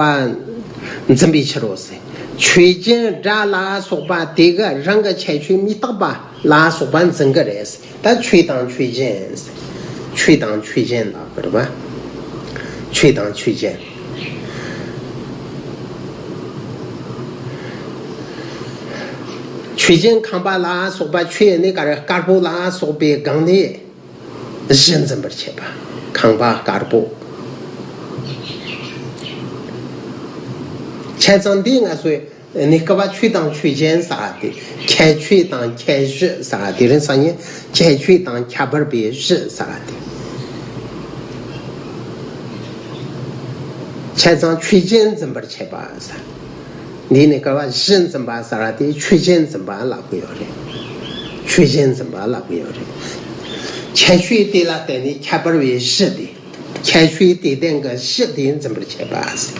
འཛིན་པའི་ཕྱིར་རོ་ཟེར། ཆོས་ཅན་སྒྲ་ལ་སོགས་པ་དེ་གི་རང་གི་ཁྱད་ཆོས་མི་རྟག་པ་ལ་སོགས་པ་འཛིན་གི་རེད་ཟེར། ད་ཆོས་དང་ཆོས་ཅན་ཟེར། ཆོས་དང་ཆོས་ཅན་ལ་བར་བ། ཆོས་དང་ཆོས་ཅན། ཆོས་ཅན་ཁང་པ་ལ་སོགས་པ། ཆོས་ནི་ག་རེ། དཀར་པོ་ལ་སོགས་པའི་སྒང་ནས་གཞི་འཛིན་པར་བྱེད་པ། ཁང་པ་དཀར་པོ། བྱས་ཙང་འདི་ང་ཚོས་གནས་སྐབས་ཆོས་དང་ཆོས་ཅན་ཟེར་བ་དེ། ཁྱད་ཆོས་དང་ཁྱད་གཞི་ཟེར་བ་དེ་རིང་སང་ཉིན་ཁྱད་ཆོས་དང་ཁྱད་པར་པའི་གཞི་ཟེར་བ་དེ། བྱས་ཙང་ཆོས་ཅན་འཛིན་པར་བྱེད་པ་ཟེར། འདིའི་གནས་སྐབས་གཞི་འཛིན་པ་ཟེར་བ་དེ་ཆོས་ཅན་འཛིན་པ་ལབ་ཀྱི་ཡོད་རེད། ཆོས་ཅན་འཛིན་པ་ལབ་ཀྱི་ཡོད་རེད། ཁྱད་ཆོས་དེ་ལ་བརྟེན་ནས་ཁྱད་པར་བའི་གཞི་དེ། ཁྱད་ཆོས་དེ་ལྡན་གྱི་གཞི་དེ་འཛིན་པར་བྱེད་པ་ཟེར།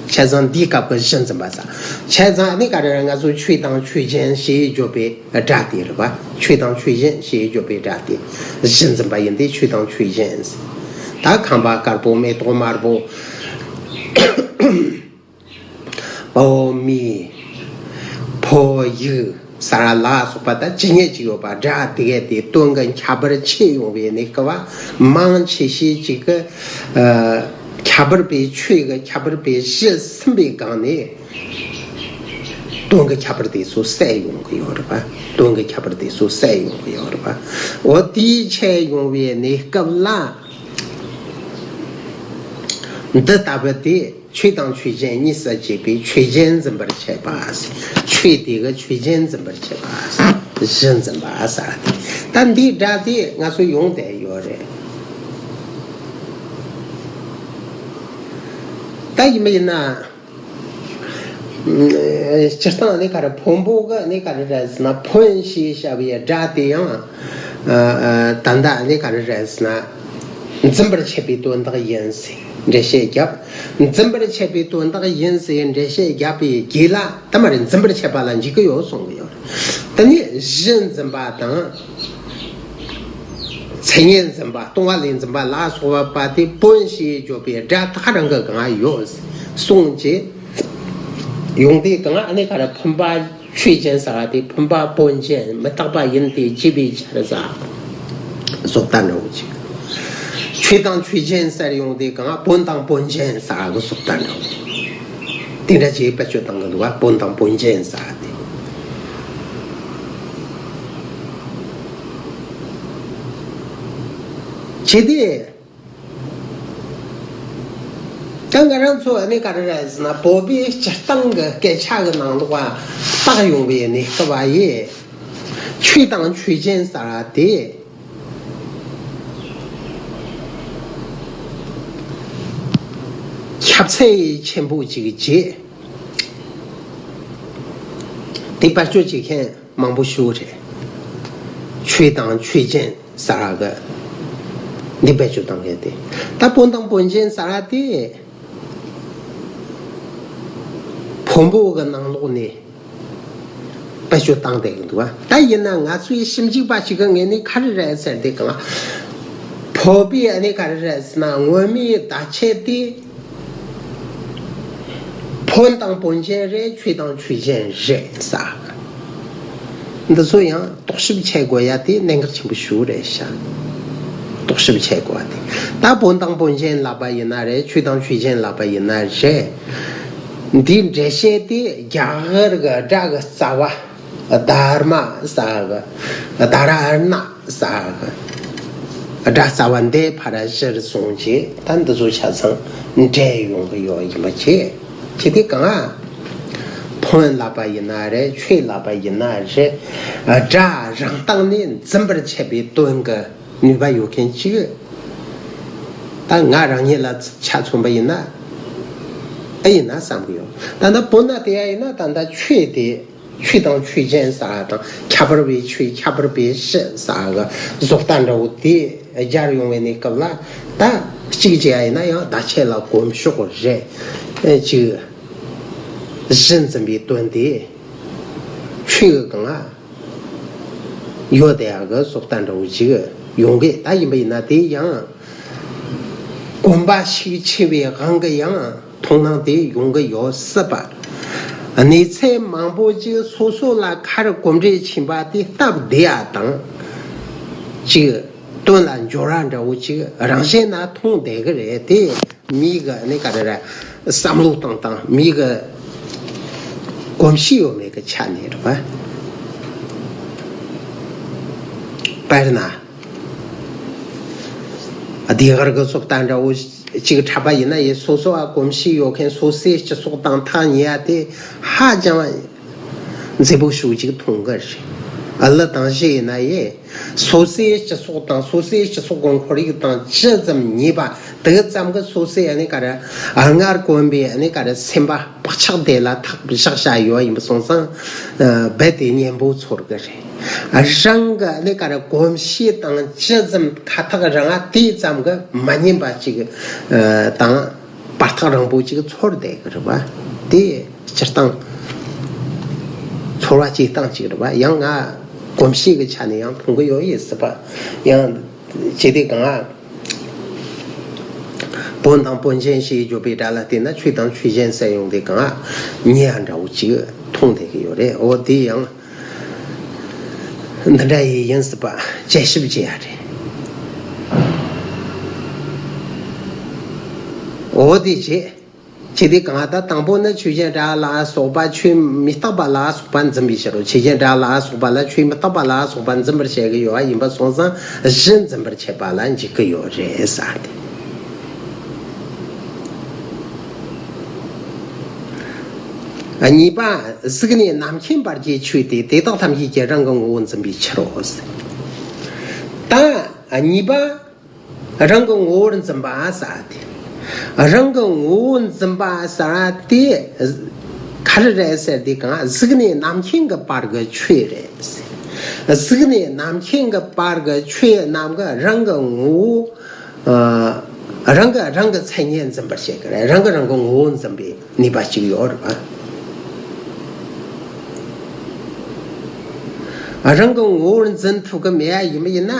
བྱས་ཙང་འདིའི་སྐབས་ཀྱི་གཞི་འཛིན་པ་ཟེར། བྱས་ཙང་ནི་ག་རེ་རེད། ང་ཚོ་ཆོས་དང་ཆོས་ཅན་ཞེས་བརྗོད་པའི་སྒྲ་དེ་རེད་པ། ཆོས་དང་ཆོས་ཅན་ཞེས་བརྗོད་པའི་སྒྲ་དེ་གཞི་འཛིན་པ་ཡིན་ཏེ། ཆོས་དང་ཆོས་ཅན་ཟེར། ད་ཁང་པ་དཀར་པོ། མེ་ཏོག་དམར་པོ། འོ་མི། ཕོ་ཡིག་ཟེར་ལ་སོགས་པ་ད་ཇི་སྙེད་ཅིག་ཡོད་པ། སྒྲ་དེ་གའི་དེ་དོན་གྱི་ཁྱད་པར་ཕྱེ་ཡོང་བའི་གནས་སྐབས་མང་ཆེ་ཤོས་ཅིག་གི་ཨ་ཁྱད་པར་པའི་ཆོས་ཀྱི་ཁྱད་པར་པའི་གཞི་ཟིན་པའི་སྒང་ནས་དོན་གྱི་ཁྱད་པར་དེ་ཚོ་གསལ་ཡོང་གི་ཡོད་རེད་པ། དོན་གྱི་ཁྱད་པར་དེ་ཚོ་གསལ་ཡོང་གི་ཡོད་རེད་པ། འོ་དེའི་ཆེད་ཡོང་བའི་གནས་སྐབས་ལ། འདི་ལྟ་བུ་དེ་ཆོས་དང་ཆོས་ཅན་གཉིས་སུ་གྱེས་པའི་ཆོས་ཅན་འཛིན་པར་བྱེད་པ། ཆོས་དེ་གི་ཆོས་ཅན་འཛིན་པར་བྱེད་པ། གཞི་འཛིན་པ་ཟེར། ད་འདིའི་སྒྲ་དེ་ང་ཚོ་ཡོང་བསྡད་ཡོད་རེད། ད་ཡིན་པ་ཡིན་ན། སྤྱིར་བཏང་ནི་ག་རེ། འཕོན་པོ་གི་ནི་ག་རེ་རེད་ཟེར་ན། འཕོན་ཞེས་བྱ་བའི་སྒྲ་དེ་ཡང་ཨ་ཨ་ད་ལྟ་ནི་ག་རེ་རེད་ཟེར་ན། འཛིན་པར་བྱེད་པའི་དོན་དག་ཡིན་ཟེར་འགྲེལ་བཤད་བརྒྱབ། འཛིན་པར་བྱེད་པའི་དོན་དག་ཡིན་ཟེར་འགྲེལ་བཤད་བརྒྱབ་པའི་རྗེས་ལ། ད་མ་རེད། འཛིན་པར་བྱེད་པ་ལ་འཇུག་གི་ཡོད་གསུང་གི་ཡོད། དེ་ནས་གཞི་འཛིན་པ་དང་། མཚན་ཉིད་འཛིན་པ། སྟོང་པ་ལས་འཛིན་པ་ལ་སོགས་པ་དེ་འཕོན་ཞེས་བརྗོད་པའི་སྒྲ་ཐག་རིང་གི་སྒང་ཡོད་གསུངས་ཀྱི་ཡོང་དུས། སྒང་ཨ་ནི་ག་རེ། འཕོན་པ་ཆོས་ཅན་ཟེར་བ་དེ་འཕོན་པ་འཕོན་ཅན་མི་རྟག་པ་ཡིན་ཏེ་གྱེས་པའི་ཕྱིར་ཟེར། བཟོ་ལྟ་འདྲ་བོ་ཅིག་ཆོས་དང་ཆོས་ཅན་ཟེར་ཡོང་དུས་སྒང་འཕོན་དང་འཕོན་ཅན་ཟེར་གི་བཟོ་ལྟ་འདྲ་བོ་ཅིག་དེ་འདྲ་ཅིག་བེད་སྤྱོད་བཏང་གི་འདུག་བ། འཕོན་དང་འཕོན་ཅན་ཟེར་བ་དེ། བྱས་ཏེ། ད་ང་རང་ཚོ་ཨ་ནི་ག་རེ་རེད་ཟེར་ན། བོད་པའི་སྤྱིར་བཏང་གི་སྐད་ཆ་གི་ནང་ལོགས་ལ་བཏགས་ཡོང་བའི་གནས་སྐབས་ཡི། ཆོས་དང་ཆོས་ཅན་ཟེར་བ་དེ་ཁྱབ་ཚད་ཆེན་པོ་ཅིག་བྱས། དེ་བེད་སྤྱོད་བྱེད་མཁན་མང་པོ་ཞིག་རེད། ཆོས་དང་ཆོས་ཅན་ཟེར་བ་གི་འདི་བེད་སྤྱོད་གཏོང་མཁན་དེ། ད་འཕོན་དང་འཕོན་ཅན་ཟེར་བ་དེ་འཕོན་པོ་གི་ནང་ལོགས་ནས་བེད་སྤྱོད་བཏང་བསྡད་ཀྱི་འདུག་བ། ད་ཡིན་ན་ང་ཚོའི་ཞིབ་འཇུག་པ་ཞིག་གི་ངོས་ནས་ག་རེ་རེད་ཟེར་དུས་སྒང་། བོད་པའི་ཨ་ནི་ག་རེ་རེད་ཟེར་ན། སྔོན་མའི་བརྡ་ཆད་དེ། འཕོན་དང་འཕོན་ཅན་རེད། ཆོས་དང་ཆོས་ཅན་རེད་ཟེར། འདི་ཚོ་ཡང་རྟོག་ཞིབ་བྱེད་དགོས་ཡ་དེ་གནད་འགག་ཆེན་པོ་ཞིག་རེད་ཤག་རྟོག་ཞིབ་བྱེད་དགོས་པ་དེ། ད་འཕོན་དང་འཕོན་ཅན་ལབ་པ་ཡིན་ན་རེད། ཆོས་དང་ཆོས་ཅན་ལབ་པ་ཡིན་ན་རེད། འདིའི་འགྲེལ་བཤད་དེ་རྒྱ་གར་གྱི་སྒྲ་གི་རྩ་བ། དྷརྨ་ཟེར་གི། དྷ་ར་ཎ་ཟེར་གི། སྒྲ་རྩ་བ་འདི་ཕར་གཞིར་བཟུང་བྱས། ད་འདི་ཚོ་ཆ་ཚང་འགྲེལ་ཡོང་གི་ཡོད་ཡིན་པ་བྱས། ཁྱེད་དེ་གང་ཨ། འཕོན་ལབ་པ་ཡིན་ན་རེད། ཆོས་ལབ་པ་ཡིན་ན་རེད། སྒྲ་རང་སྟེང་ནས་འཛིན་པར་བྱེད་པའི་དོན་གྱི་ནུས་པ་ཡོད་མཁན་གཅིག་ད་ང་རང་ཉིད་ལ་ཆ་མཚོན་པ་ཡིན་ན། ཨེ་ཡིན་ན་བསམ་གི་ཡོད། ད་ལྟ་བོད་ན་དེ་ཡ་ཡིན་ན། ད་ལྟ་ཆོས་དེ། ཆོས་དང་ཆོས་ཅན་ཟེར་བ་དང་། ཁྱད་པར་བའི་ཆོས། ཁྱད་པར་པའི་གཞི་ཟེར་གི་བཟོ་ལྟ་འདྲ་བོ་དེ་སྦྱར་ཡོང་བའི་གནས་སྐབས་ལ། ད་གཅིག་བྱས་ཡིན་ན་ཡང་བརྡ་ཆད་ལ་གོམས་ཤོག་རེད། ཨེ་གཅིག་གཞི་འཛིན་པའི་དོན་དེ་ཆོས་གང་ཡོད་དེ་ཡག་གི་བཟོ་ལྟ་འདྲ་བོ་ཅིག་ཡོང་གི། ད་ཡིན་པ་ཡིན་ན་དེ་ཡང་ གོམས་པ་ཤུགས་ཆེ་བའི་དབང་གིས་ཡང་མཐོང་སྣང་དེ་ཡོང་གི་ཡོད་སྲིད་པ། གནས་ཚད་མང་པོ་ཅིག་སོ་སོ་ལ་ཁ་རུ་གོམས་འདྲིས་ཕྱིན་པ་དེ་སྟབས་བདེ་ཡ་དང་། ཅིག་དོན་ལ་འབྱོར་བ་འདྲ་བོ་ཅིག་རང་བཞིན་ན་མཐོང་བསྡད་གི་རེད་དེ། མིའི་གི་ནི་ག་རེ་རེད། བསམ་བློ་བཏང་སྟངས། མིའི་གི་གོམས་གཤིས་ཡོད་མེད་ཀྱི་ཆ་ནས་རེད་པ། དཔེར་ན། ཟློས་གར་གྱི་སོགས་དང་འདྲ་བོ་ཅིག་འཁྲབ་པ་ཡིན་ན་ཡང་། སོ་སོ་ལ་གོམས་གཤིས་ཡོད་མཁན། སོ་སོའི་སྤྱི་ཚོགས་དང་ཐག་ཉེ་ཡ་དེ་ཧ་ཅང་མཛེས་པོ་ཞེ་པོ་ཅིག་མཐོང་གི་རེད། ཨ་ལི་དང་བཞི་ཡིན་ན་ཡང་། སོ་སོའི་སྤྱི་ཚོགས་དང་སོ་སོའི་སྤྱི་ཚོགས་ཀྱི་ཁོར་ཡུག་དང་ཇི་ཙམ་ཉེ་བ་དེ་ཙམ་གྱིས་སོ་སོའི་ཨ་ནི་ག་རེ། སྔར་གོམས་པའི་ཨ་ནི་ག་རེ། སེམས་པ་བག་ཆགས་དེ་ལ་ཐག་བཞག་བཞག་ཡོད་ཡིན་པ་སོང་ཙང་། ཨ། རྦད་དེ་སྙན་པོ་ཚོར་གི་རེད། རང་གི་ཨ་ནི་ག་རེ། གོམས་གཤིས་དང་ཇི་ཙམ་ཁ་ཐག་རིང་ང་དེ་ཙམ་གྱིས་མ་ཉན་པ་ཅིག་ཨ། དང་བར་ཐག་རིང་པོ་ཅིག་ཚོར་བསྡད་གི་རེད་པ། དེ་སྤྱིར་བཏང་ཚོར་བ་སྐྱེ་སྟངས་ཅིག་རེད་པ། ཡང་ང་གོམས་གཤིས་ཀྱི་ཆ་ནས་ཡང་མཐོང་གི་ཡོད་ཡིན་སྲིད་པ། ཡང་ཅི་སྟེ་གང་། བོན་དང་བོན་ཆེན་ཞེས་བརྗོད་པའི་སྒྲ་ལ་བལྟས་ན། ཆོས་དང་ཆོས་ཅན་ཟེར་ཡོང་དུས་གང་ཉེ་ཡ་འདྲ་བོ་ཅིག་མཐོང་བསྡད་ཀྱི་ཡོད་རེད། འོ་དེ་ཡང་འདི་འདྲ་ཡི་ཡིན་སྲིད་པ་དཔྱད་ཞིབ་བྱེད་ཡ་རེད། འོ་དེ་བྱས། ཅི་སྟེ་གང་། ད་དང་པོ་ནི་ཆོས་ཅན་སྒྲ་ལ་སོགས་པ། ཆོས་མི་རྟག་པ་ལ་སོགས་པ་འཛིན་པའི་ཕྱིར་རོ། ཆོས་ཅན་སྒྲ་ལ་སོགས་པ་ལ་ཆོས་མི་རྟག་པ་ལ་སོགས་པ་འཛིན་པར་བྱེད་ཀྱི་ཡོད་པ་ཡིན་པ་སོང་ཙང་། གཞི་འཛིན་པར་བྱེད་པ་ལ་འཇུག་གི་ཡོད་རེད་ཟེར་ཏེ། གཉིས་པ། གཟུགས་ནས་རྣམ་མཁྱེན་བར་གྱི་ཆོས་དེ། དེ་དག་ཐམས་ཅད་ཀྱིས་རང་གི་ངོ་བོ་འཛིན་པའི་ཕྱིར་རོ་ཟེར། ད་གཉིས་པ། རང་གི་ངོ་བོར་འཛིན་པ་ཟེར་ཏེ། རང་གི་ངོ་བོར་འཛིན་པ་ཟེར་དེ་ག་རེ་རེད་ཟེར་དུས་གང་། གཟུགས་ནས་རྣམ་མཁྱེན་གྱི་བར་གྱི་ཆོས་རེད། གཟུགས་ནས་རྣམ་མཁྱེན་གྱི་བར་གྱི་ཆོས་རྣམས་ཀྱིས་རང་གི་ངོ་བོ། ཨ། རང་གིས་རང་གི་མཚན་ཉིད་འཛིན་པར་བྱེད་ཀྱི་རེད། རང་གིས་རང་གི་ངོ་བོ་འཛིན་པའི་ནུས་པ་ཅིག་ཡོད་རེད་པ། རང་གི་ངོ་བོར་འཛིན་ཐུབ་ཀྱི་མེད་ཡ་ཡིན་པ་ཡིན་ན།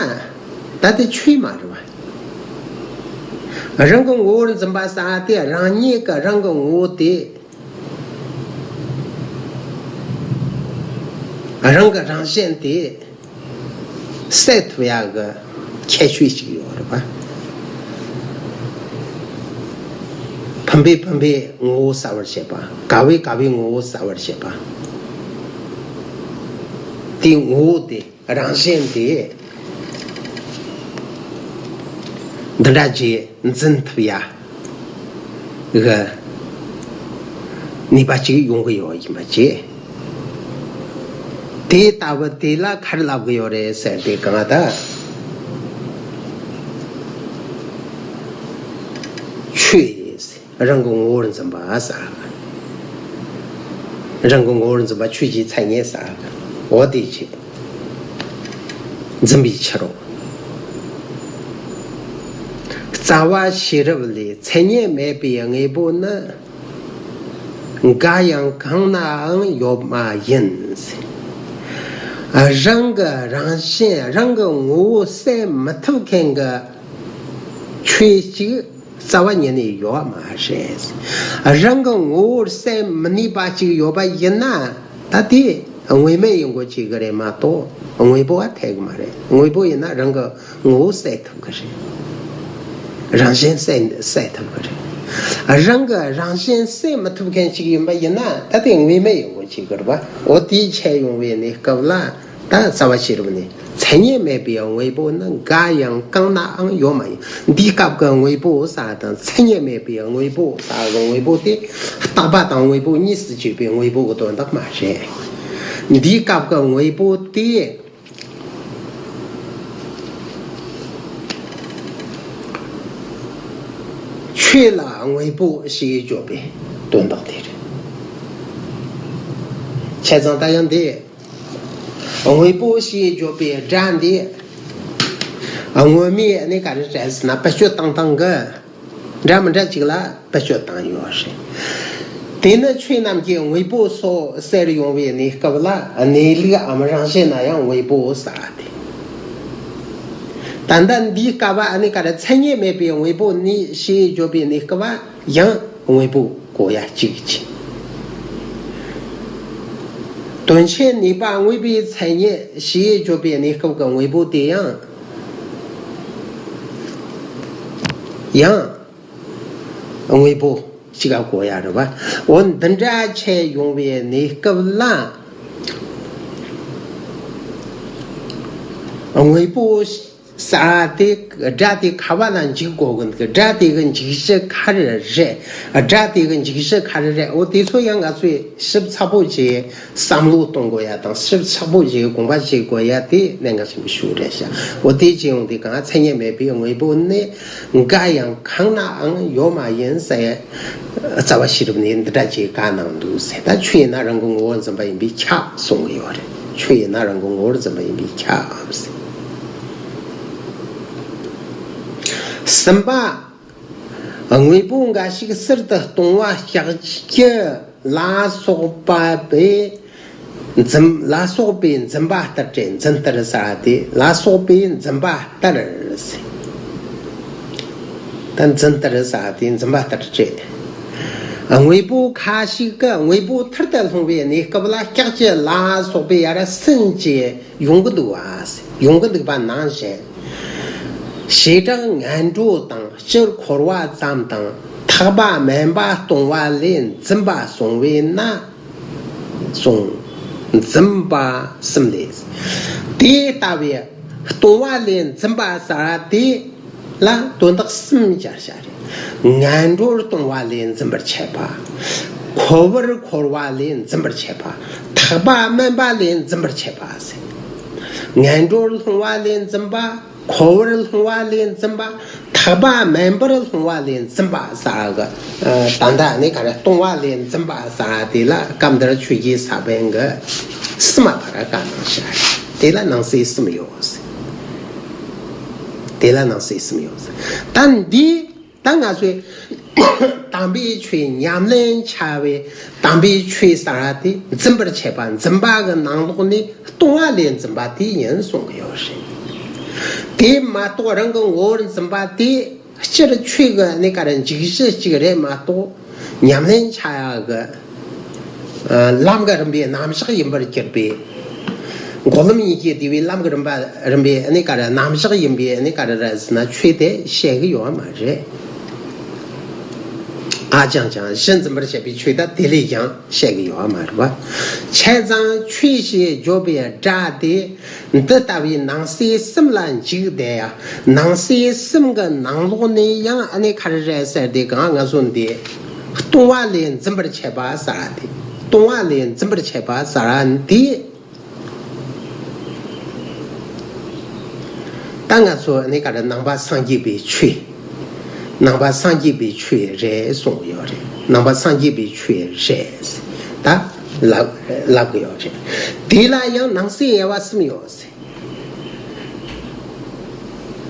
ད་དེ་ཆོས་མ་རེད་པ། རང་གི་ངོ་བོར་འཛིན་པ་ཟེར་དེ། རང་ཉིད་ཀྱི་རང་གི་ངོ་བོ་དེ། རང་གི་རང་བཞིན་དེ་གསལ་ཐུབ་ཡག་གི་ཁྱད་ཆོས་ཤིག་ཡོད་རེད་པ། བུམ་པས་བུམ་པའི་ངོ་བོ་གསལ་བར་བྱེད་པ། ག་བས་ག་བའི་ངོ་བོ་གསལ་བར་བྱེད་པ། དེའི་ངོ་བོ་དེ། རང་བཞིན་དེ་འདི་འདྲ་ཅིག་འཛིན་ཐུབ་ཡ་གི་ནུས་པ་ཅིག་ཡོང་གི་ཡོད་ཡིན་པ་བྱས། དེ་ལྟ་བུ་དེ་ལ་ག་རེ་ལབ་གི་ཡོད་རེད་ཟེར་དུས་གང་། ད་ཆོས་རང་གི་ངོ་བོར་འཛིན་པ་ཟེར། རང་གི་ངོ་བོར་འཛིན་པ་ཆོས་ཀྱི་མཚན་ཉིད་ཟེར། འོ་དེ་ཆོས་འཛིན་པའི་ཕྱིར་རོ། རྩ་བ་ཤེས་རབ་ལས། མཚན་ཉིད་མེད་པའི་དངོས་པོ་ནི། འགའ་ཡང་གང་ནའང་ཡོད་མ་ཡིན། རང་གི་རང་བཞིན། རང་གི་ངོ་བོ་གསལ་མི་ཐུབ་མཁན་གྱི་ཆོས་ཅིག་རྩ་བ་ཉིད་ནས་ཡོད་མ་རེད། རང་གི་ངོ་བོར་གསལ་མི་ནུས་པ་ཅིག་ཡོད་པ་ཡིན་ན། ད་དེ་དངོས་མེད་ཡིན་དགོས་ཀྱི་རེད་མ་གཏོགས། དངོས་པོ་བ་འཐད་གི་མ་རེད། དངོས་པོ་ཡིན་ན་རང་གི་ངོ་བོ་གསལ་ཐུབ་གི་རེད། རང་བཞིན་གསལ་གསལ་ཐུབ་གི་རེད། རང་གི་རང་བཞིན་གསལ་མི་ཐུབ་མཁན་ཅིག་ཡིན་པ་ཡིན་ན། ད་དེ་དངོས་མེད་ཡིན་དགོས་ཀྱི་རེད་པ། འོ་དེའི་ཆེད་ཡོང་བའི་གནས་སྐབས་ལ། ད་རྩ་བ་ཤེས་རབ་ནས། མཚན་ཉིད་མེད་པའི་དངོས་པོ་ནི། འགའ་ཡང་གང་ནའང་ཡོད་མ་ཡིན། འདིའི་སྐབས་ཀྱི་དངོས་པོ་ཟེར་དང་། མཚན་ཉིད་མེད་པའི་དངོས་པོ་ཟེར་གི་དངོས་པོ་དེ། རྟག་པ་དང་དངོས་པོ་གཉིས་སུ་གྱེས་པའི་དངོས་པོ་གི་དོན་དག་མ་རེད། འདིའི་སྐབས་ཀྱི་དངོས་པོ་དེ། ཆོས་ལ་དངོས་པོ་ཞེས་བརྗོད་པའི་དོན་དག་དེ་རེད། བྱས་ཙང་ད་ཡང་འདི། དངོས་པོ་ཞེས་བརྗོད་པའི་སྒྲ་འདི། དངོས་མེད་ནི་ག་རེ་རེད་ཟེར་ན། བེད་སྤྱོད་བཏང་སྟངས་ཀྱི་འདྲ་མི་འདྲ་ཅིག་ལ་བེད་སྤྱོད་བཏང་ཡོད་རེད། དེ་ནི་ཆོས་རྣམས་ཀྱི་དངོས་པོ་སོགས་ཟེར་ཡོང་བའི་གནས་སྐབས་ལ། གནས་ལུགས་འམ་རང་བཞིན་ན་ཡང་དངོས་པོ་ཟེར་ཏེ། ད་ལྟ་འདིའི་སྐབས་ཨ་ནི་ག་རེ། མཚན་ཉིད་མེད་པའི་དངོས་པོ་ནི་ཞེས་བརྗོད་པའི་གནས་སྐབས་ཡང་དངོས་པོ་གོ་ཡ་གཅིག་བྱས། དོན་ཆེན་གཉིས་པ་དངོས་པོའི་མཚན་ཉིད་ཞེས་བརྗོད་པའི་གནས་སྐབས་ཀྱི་དངོས་པོ་དེ་ཡང་ཡང་དངོས་པོ་གཅིག་ག་གོ་ཡ་རེད་བ། འོ་འདི་འདྲ་བྱས་ཡོང་བའི་གནས་སྐབས་ལ། དངོས་པོ་ཟེར་དེ་སྒྲ་དེ་ག་བ་ལ་འཇུག་དགོས་ཀྱི་འདུག་སྒྲ་དེ་གི་འཇུག་གཞི་ག་རེ་རེད། སྒྲ་དེ་གི་འཇུག་གཞི་ག་རེ་རེད། འོ་དེ་ཚོ་ཡང་ང་ཚོས་ཞིབ་ཚགས་པོ་བྱས་བསམ་བློ་གཏོང་དགོས་ཡ་དང་། ཞིབ་ཚགས་པོ་བྱས་དགོངས་པ་བཞེས་དགོས་ཡ་དེ་གནད་འགག་ཆེན་པོ་ཞིག་རེད་ཤག་འོ་དེ་བྱས་ཡོང་དུས་གང་། མཚན་ཉིད་མེད་པའི་དངོས་པོ་ནི་འགའ་ཡང་གང་ནའང་ཡོད་མ་ཡིན་ཟེར། རྩ་བ་ཤེས་རབ་ནས་འདི་འདྲ་ཅིག་བཀའ་གནང་འདུག་ཟེར། ད་ཆོས་ཡིན་ན་རང་གི་ངོ་བོར་འཛིན་པ་ཡིན་པས་ཁྱབ་གསུང་གི་ཡོད་རེད། ཆོས་ཡིན་ན་རང་གི་ངོ་བོར་འཛིན་པ་ཡིན་པས་ཁྱབ་ཟེར། གསུམ་པ། དངོས་པོ་འགའ་ཞིག་ཟུར་དུ་སྟོང་བ་གཤེགས་ཀྱི་ལ་སོགས་པ་པས་འཛིན། ལ་སོགས་པས་འཛིན་པ་ལྟར་བྲལ། འཛིན་ལྟར་ཟེར་དེ་ལ་སོགས་པས་འཛིན་པ་ལྟར་ཟེར། ད་འཛིན་ལྟར་ཟེར་དེ་འཛིན་པ་ལྟར་བྲལ། དངོས་པོ་ཁ་ཅིག་གི་དངོས་པོ་ཐུར་དུ་ལྷུང་བའི་གནས་སྐབས་ལ་གཤེགས་ཀྱི་ལ་སོགས་པས་ཡར་སུན་གྱིས་ཡོང་གི་འདུག་བ། ཡོང་གི་འདུག་པ་ནང་བཞིན། བྱེ་བྲག་ངན་འགྲོ་དང་སྤྱིར་འཁོར་བ་ཙམ་དང་ཐེག་པ་དམན་པ་སྟོང་པ་ལས་འཛིན་པ་གསུངས་པས་ན། གསུངས། འཛིན་པ་གསུམ་ལས། དེ་ལྟ་བུའི་སྟོང་པ་ལས་འཛིན་པ་ཟེར་དེ་ལ་དོན་དག་གསུམ་སྦྱར་བྱ་རེད། ངན་འགྲོར་ལྟུང་བ་ལས་འཛིན་པར་བྱེད་པ། འཁོར་བར་འཁོར་བ་ལས་འཛིན་པར་བྱེད་པ། ཐེག་པ་དམན་པ་ལས་འཛིན་པར་བྱེད་པ་ཟེར། ངན་འགྲོར་ལྟུང་བ་ལས་འཛིན་པ། འཁོར་བར་ལྟུང་བ་ལས་འཛིན་པ། ཐེག་པ་དམན་པར་ལྟུང་བ་ལས་འཛིན་པ་ཟེར་གི། ཨ། ད་ལྟ་ནི་ག་རེ། ལྟུང་བ་ལས་འཛིན་པ་ཟེར་དེ་ལ་སྐབས་འདིར་ཆོས་རྗེ་ས་པཎ་གྱིས་གསུམ་མ་ཕར་བཀའ་གནང་ཤག་དེ་ལ་ནང་གསེས་གསུམ་ཡོད་ཟེར། དེ་ལ་ནང་གསེས་གསུམ་ཡོད་ཟེར། ད་འདི། ད་ང་ཚོས་དམ་པའི་ཆོས་ཉམས་ལེན་བྱ་བའི་དམ་པའི་ཆོས་ཟེར་དེ་འཛིན་པར་བྱེད་པ། འཛིན་པ་གི་ནང་ལོགས་ནས་ལྟུང་བ་ལས་འཛིན་པ་དེ་ཡིན་གསུང་གི་ཡོད་རེད། དེ་མ་གཏོགས་རང་གི་ངོ་བོར་འཛིན་པ་དེ་སྤྱིར་ཆོས་ཀྱི་ནི་ག་རེ། འཇུག་གཞི་གཅིག་རེད་མ་གཏོགས་ཉམས་ལེན་བྱ་ཡག་གི། ཨ། ལམ་གྱི་རིམ་པའི་རྣམ་གཞག་ཡིན་པར་གྱུར་པའི། འགོག་ལམ་གཉིས་ཀྱི་བདེ་བའི་ལམ་གྱི་རིམ་པ། རིམ་པའི་ཨ་ནི་ག་རེ། རྣམ་གཞག་ཡིན་པའི་ཨ་ནི་ག་རེ་རེད་ཟེར་ན། ཆོས་དེ་བཤད་གི་ཡོད་མ་རེད། ཨ་ཅང་ཅང་གཞི་འཛིན་པར་བྱེད་པའི་ཆོས་ད་དེ་ལས་ཀྱང་བཤད་གི་ཡོད་མ་རེད་པ། བྱས་ཙང་ཆོས་ཞེས་བརྗོད་པའི་སྒྲ་དེ། འདི་ལྟ་བུའི་ནང་གསེས་གསུམ་ལ་འཇུག་བསྡད་ཡ། ནང་གསེས་གསུམ་གྱི་ནང་ལོགས་ནས་ཡང་ཨ་ནི་ག་རེ་རེད་ཟེར་དུས་གང་། ང་ཚོ་འདི་ལྟུང་བ་ལས་འཛིན་པར་བྱེད་པ་ཟེར་དེ། ལྟུང་བ་ལས་འཛིན་པར་བྱེད་པ་ཟེར་འདི། ད་ང་ཚོ་ཨ་ནི་ག་རེ། ནང་པ་སངས་རྒྱས་པའི་ཆོས། ནང་པ་སངས་རྒྱས་པའི་ཆོས་རེད་གསུང་གི་ཡོད་རེད། ནང་པ་སངས་རྒྱས་པའི་ཆོས་རེད་ད་ལབ་ལབ་གི་ཡོད་རེད། དེ་ལ་ཡང་ནང་གསེས་དབྱེ་བ་གསུམ་ཡོད་ཟེར།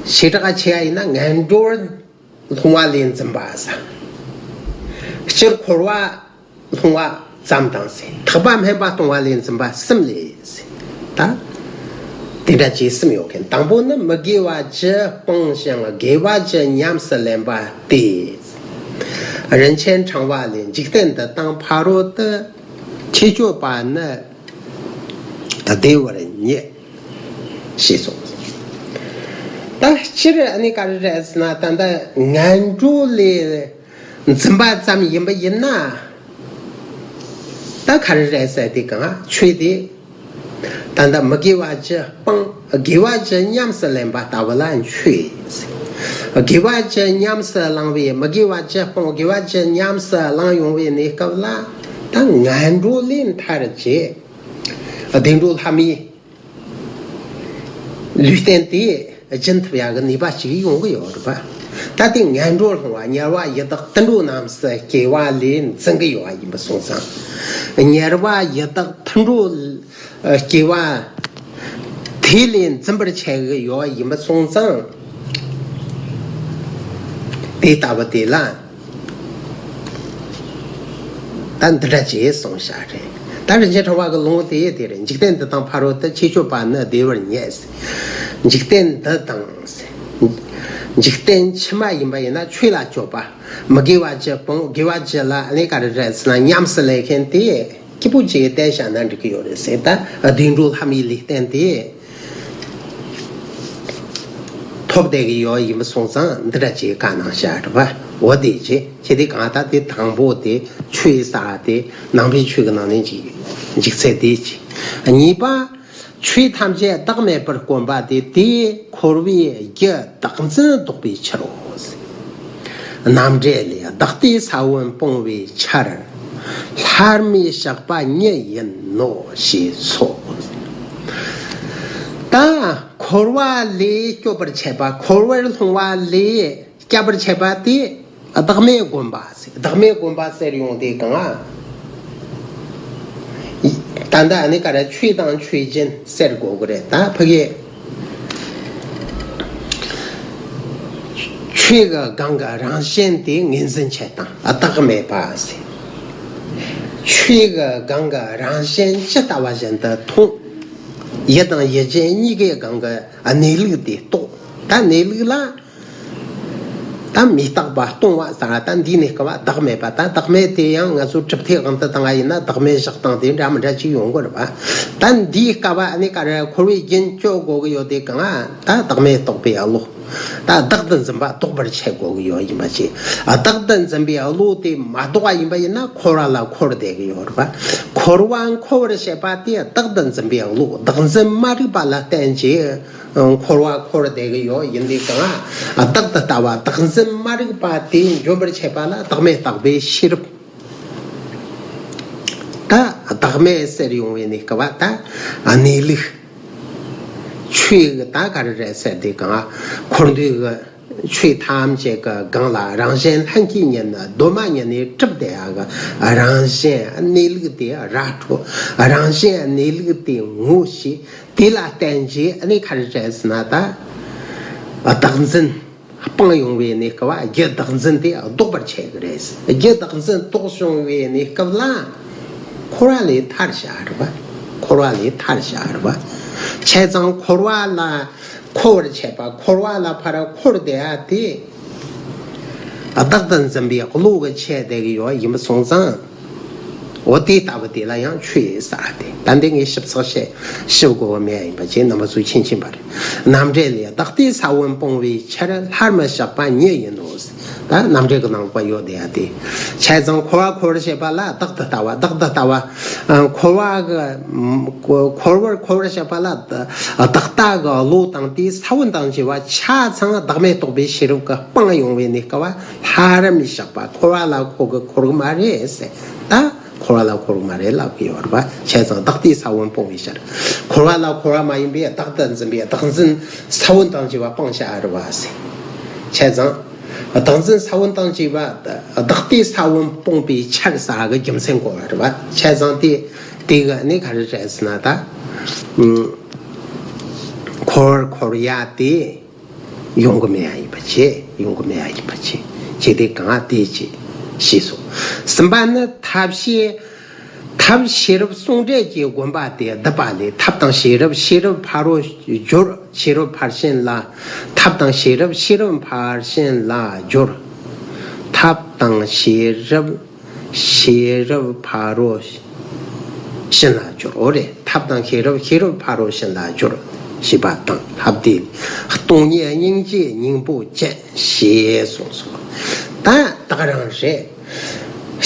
བྱེ་བྲག་ཆེ་བ་ཡིན་ན་ངན་འགྲོར་ལྟུང་བ་ལས་འཛིན་པ་ཟེར། སྤྱིར་འཁོར་བ་ལྟུང་བ་ཙམ་དང་ཟེར། ཐེག་པ་དམན་པ་ལྟུང་བ་ལས་འཛིན་པ་གསུམ་ལས་ཟེར། ད་དེ་འདྲ་ཅིག་གསུམ་ཡོད་མཁན། དང་པོ་ནི་མི་དགེ་བ་བཅུ་སྤངས་ཤིང་དགེ་བ་བཅུ་ཉམས་སུ་ལེན་པ་སྟེ། རིན་ཆེན་ཕྲེང་བ་ལས། འཇིག་རྟེན་འདི་དང་ཕ་རོལ་ཏུ། ཁྱད་ཆོས་པ་ནི་བདེ་བར་མྱེད། ཞེས་གསུངས། ད་སྤྱིར་ཨ་ནི་ག་རེ་རེད་ཟེར་ན། ད་ལྟ་ངན་འགྲོ་ལས་འཛིན་པ་ཙམ་ཡིན་པ་ཡིན་ན། ད་ག་རེ་རེད་ཟེར་དུས་གང་། ཆོས་དེ་ད་ལྟ་མི་དགེ་བ་བཅུ་སྤངས། དགེ་བ་བཅུ་ཉམས་སུ་ལེན་པ་ལྟ་བུ་ལ་ཆོས་ཟེར། དགེ་བ་བཅུ་ཉམས་སུ་བླངས་པས། མི་དགེ་བ་བཅུ་སྤངས། དགེ་བ་བཅུ་ཉམས་སུ་བླངས་ཡོང་བའི་གནས་སྐབས་ལ། ད་ངན་འགྲོ་ལས་ཐར་བྱེད། བདེ་འགྲོ་ལྷ་མིའི་ལུས་རྟེན་དེ་སྦྱིན་ཐུབ་ཡག་གི་ནུས་པ་ཞིག་ཡོང་གི་ཡོད་རེད་པ། ད་དེ་ངན་འགྲོར་ལྷུང་བ། དམྱལ་བ་ཡི་དྭགས་དུད་འགྲོ་རྣམས་སུ་སྐྱེ་བ་ལས་འཛིན་གི་ཡོད་པ་ཡིན་པ་སོང་ཙང་། དམྱལ་བ་ཡི་དྭགས་དུད་འགྲོ་སྐྱེ་བ་དེ་ལས་འཛིན་པར་བྱེད་གི་ཡོད་པ་ཡིན་པ་སོང་ཙང་། དེ་ལྟ་བུ་དེ་ལ། ད་འདི་འདྲ་ཅིག་གསུངས་བཞག་རེད། ད་རིན་ཆེན་ཕྲེང་བ་གི་ལུང་དེ་དེ་རེད། འཇིག་རྟེན་འདི་དང་ཕ་རོལ་ཏུ། ཁྱད་ཆོས་པ་ནི་བདེ་བར་མྱེད་ཟེར། འཇིག་རྟེན་འདི་དང་ཟེར། འཇིག་རྟེན་ཕྱི་མ་ཡིན་པ་ཡིན་ན་ཆོས་ལ་སྤྱོད་པ། མི་དགེ་བ་བཅུ་སྤོང་། དགེ་བ་བཅུ་ལ་ཨ་ནི་ག་རེ་རེད་ཟེར་ན་ཉམས་སུ་ལེན་མཁན་དེ་སྐྱིད་པོ་ཅིག་བསྟན་བཞག་ན་འགྲིག་གི་ཡོད་རེད་ཟེར། ད་བདེ་འགྲོ་ལྷ་མིའི་ལུས་རྟེན་དེ་ཐོབ་བསྡད་ཀྱི་ཡོད་ཡིན་པ་སོང་ཙང་འདི་འདྲ་ཅིག་བཀའ་གནང་བཞག་རེད་པ། འོ་དེ་ཅི་ཁྱེད་དེ་གང་ལྟར་དེ་དང་པོ་དེ་ཆོས་ཟེར་དེ་ནང་པའི་ཆོས་ཀྱི་ནང་ནས་འཇིག་འཇིག་ཚད་དེ་ཅི། གཉིས་པ། ཆོས་ཐམས་ཅད་བདག་མེད་པར་བསྒོམ་པ་དེ། དེས་འཁོར་བའི་རྒྱུ་བདག་འཛིན་བཟློག་པའི་ཕྱིར་རོ། རྣམ་འགྲེལ་ལས། བདག་ལྟའི་ས་བོན་སྤོང་བའི་ཕྱིར། ལྷར་མི་གཤེགས་པ་ཉིད་ཡིན་ནོ་ཞེས་སོ། ད་འཁོར་བ་ལས་སྐྱོབ་པར་བྱེད་པ། འཁོར་བར་ལྷུང་བ་ལས་སྐྱོབ་པར་བྱེད་པ་དེ་བདག་མེད་བསྒོམ་པ་ཟེར། བདག་མེད་བསྒོམ་པ་ཟེར་ཡོང་དེ་གང་ཨ། ད་ལྟ་ཨ་ནི་ག་རེ་ཆོས་དང་ཆོས་ཅན་ཟེར་དགོས་ཀྱི་རེད། ད་ཕ་གི་ཆོས་ཀྱི་སྒང་གི་རང་བཞིན་དེ་ངོས་འཛིན་བྱེད་སྟངས་བདག་མེད་པ་ཟེར། ཆོས་ཀྱི་སྒང་གི་རང་བཞིན་ཇི་ལྟ་བ་བཞིན་དུ་མཐོང་། ཡུལ་དང་ཡུལ་ཅན་གཉིས་ཀའི་སྒང་གི་གནས་ལུགས་དེ་རྟོགས། ད་གནས་ལུགས་ལ། ད་མི་རྟག་པ་སྟོང་པ་ཟེར། ད་འདིའི་གནས་སྐབས་བདག་མེད་པ། ད་བདག་མེད་དེ་ཡང་ང་ཚོ་གྲུབ་མཐའི་དབང་དུ་བཏང་བ་ཡིན་ན་བདག་མེད་བཞག་སྟངས་དེ་འདྲ་མི་འདྲ་ཅིག་ཡོང་གི་རེད་པ། ད་འདིའི་སྐབས་ཨ་ནི་ག་རེ་འཁོར་བའི་རྒྱུན་གཅོད་དགོས་ཀྱི་ཡོད་དེ་གང་ཨ། ད་བདག་མེད་རྟོགས་པའི་བློ། ད་བདག་ཏུ་འཛིན་པ་ལྡོག་པར་བྱེད་དགོས་ཀྱི་ཡོད་ཡིན་པ་ཅིག། བདག་ཏུ་འཛིན་པའི་བློ་དེ་མ་ལྡོག་པ་ཡིན་པ་ཡིན་ན་འཁོར་བ་ལ་འཁོར་བསྡད་ཀྱི་ཡོད་རེད་པ། འཁོར་བ་འཁོར་བར་བྱེད་པ་དེ་བདག་ཏུ་འཛིན་པའི་བློ། བདག་འཛིན་མ་རིག་པ་ལ་བརྟེན་ཅིང་འཁོར་བ་འཁོར་བསྡད་ཀྱི་ཡོད་ཡིན་དུས་གང་ཨ། བདག་ཏུ་ལྟ་བ་བདག་འཛིན་མ་རིག་པ་དེ་འཇོམས་པར་བྱེད་པ་ལ་བདག་མེད་རྟོགས་པའི་ཤེས་རབ། ད་བདག་མེད་ཟེར་ཡོང་བའི་གནས་སྐབས་ད་གནས་ལུགས། ཆོས་ད་ག་རེ་རེད་ཟེར་དུས་གང་ཨ། འཁོར་འདས་ཀྱི་ཆོས་ཐམས་ཅད་ཀྱི་སྒང་ལ་རང་བཞིན་ལྷན་སྐྱེས་ཉིད་ནི་གདོད་མ་ཉིད་ནས་གྲུབ་བསྡད་ཡག་གི་རང་བཞིན་གནས་ལུགས་དེ་ར་འཕྲོད། རང་བཞིན་གནས་ལུགས་དེ་ངོ་ཤེས། དེ་ལ་བརྟེན་རྗེས་ཨ་ནི་ག་རེ་རེད་ཟེར་ན་ད། བདག་འཛིན་སྤངས་ཡོང་བའི་གནས་སྐབས་བ་རྒྱུ་བདག་འཛིན་དེ་ལྡོག་པར་བྱེད་ཀྱི་རེད། རྒྱུ་བདག་འཛིན་ལྡོག་བྱུང་བའི་གནས་སྐབས་ལ་འཁོར་བ་ལས་ཐར་བྱ་རེད་པ། འཁོར་བ་ལས་ཐར་བྱ་རེད་པ། བྱས་ཙང་འཁོར་བ་ལ་འཁོར་བར་བྱེད་པ། འཁོར་བ་ལ་ཕར་འཁོར་བསྡད་ཡ་དེ་བདག་ཏུ་འཛིན་པའི་བློ་གི་ཆེད་བསྡད་ཀྱི་ཡོད་ཡིན་པ་སོང་ཙང་། འོ་དེ་ལྟ་བུ་དེ་ལ་ཡང་ཆོས་ཟེར་ཏེ། ད་འདི་ངས་ཞིབ་ཚགས་བཤད་ཞིབ་དགོས་པ་མེད་ཡིན་པ་བྱས་རྣམ་པ་ཚོས་མཁྱེན་མཁྱེན་པ་རེད། རྣམ་འགྲེལ་ལས། བདག་ལྟའི་ས་བོན་སྤོང་བའི་ཕྱིར། ལྷར་མི་གཤེགས་པ་ཉིད་ཡིན་ནོ། ད་རྣམ་འགྲེལ་གྱི་ནང་པ་ཡོད་དེ་ཡ་དེ། བྱས་ཙང་འཁོར་བ་འཁོར་བར་བྱེད་པ་ལ་བདག་ཏུ་ལྟ་བ། བདག་ཏུ་ལྟ་བ། འཁོར་བ་གི་འཁོར་བར་འཁོར་བར་བྱེད་པ་ལ་བདག་ལྟ་གི་བློ་དང་དེའི་ས་བོན་དང་བཅས་པ་ཆ་ཚང་བདག་མེད་རྟོགས་པའི་ཤེས་རབ་ཀྱིས་སྤངས་ཡོང་བའི་གནས་སྐབས་བ་ལྷར་མི་གཤེགས་པ། འཁོར་བ་ལ་འཁོར་གི་འཁོར་གི་མ་རེད་ཟེར། ད་འཁོར་བ་ལ་འཁོར་གི་མ་རེད་ལབ་ཀྱི་ཡོད་རེད་པ། བྱས་ཙང་བདག་ལྟའི་ས་བོན་སྤོང་བའི་ཕྱིར། འཁོར་བ་ལ་འཁོར་བ་མ་ཡིན་པའི་བདག་ཏུ་འཛིན་པའི་བདག་འཛིན་ས་བོན་དང་བཅས་པ་སྤངས་བྱ་རེད་བ་ཟེར། བྱས་ཙང་། བདག་འཛིན་ས་བོན་དང་བཅས་པ། བདག་ལྟའི་ས་བོན་སྤོང་པའི་ཕྱིར་ཟེར་གི་རྒྱུ་མཚན་གོ་བ་རེད་བ། བྱས་ཙང་དེ་དེ་གི་ནི་ག་རེ་རེད་ཟེར་ན་ད། འཁོར་འཁོར་ཡ་དེ་ཡོང་གི་མེད་ཡ་ཡིན་པ་བྱས། ཡོང་གི་མེད་ཡ་ཡིན་པ་བྱས། བྱས་དེ་གང་དེ་བྱས་ཞེས་སོ། གསུམ་པ་ནི་ཐབས་ཤེས། ཐབས་ཤེས་རབ་ཟུང་འབྲེལ་གྱི་དགོངས་པ་དེ་བསྡུས་པ་ལས། ཐབས་དང་ཤེས་རབ། ཤེས་རབ་ཕ་རོལ་སྦྱོར། ཤེས་རབ་ཕར་ཕྱིན་ལ། ཐབས་དང་ཤེས་རབ། ཤེས་རབ་ཕར་ཕྱིན་ལ་སྦྱོར། ཐབས་དང་ཤེས་རབ། ཤེས་རབ་ཕ་རོལ་ཕྱིན་ལ་སྦྱོར། འོ་རེད། ཐབས་དང་ཤེས་རབ། ཤེས་རབ་ཕ་རོལ་ཕྱིན་ལ་སྦྱོར། ཞེས་པ་དང་ལྷག་བསྡུས། སྟོང་ཉིད་སྙིང་རྗེའི་སྙིང་པོ་ཅན། ཞེས་གསུངས་སོ། ད་ད་ག་རང་རེད།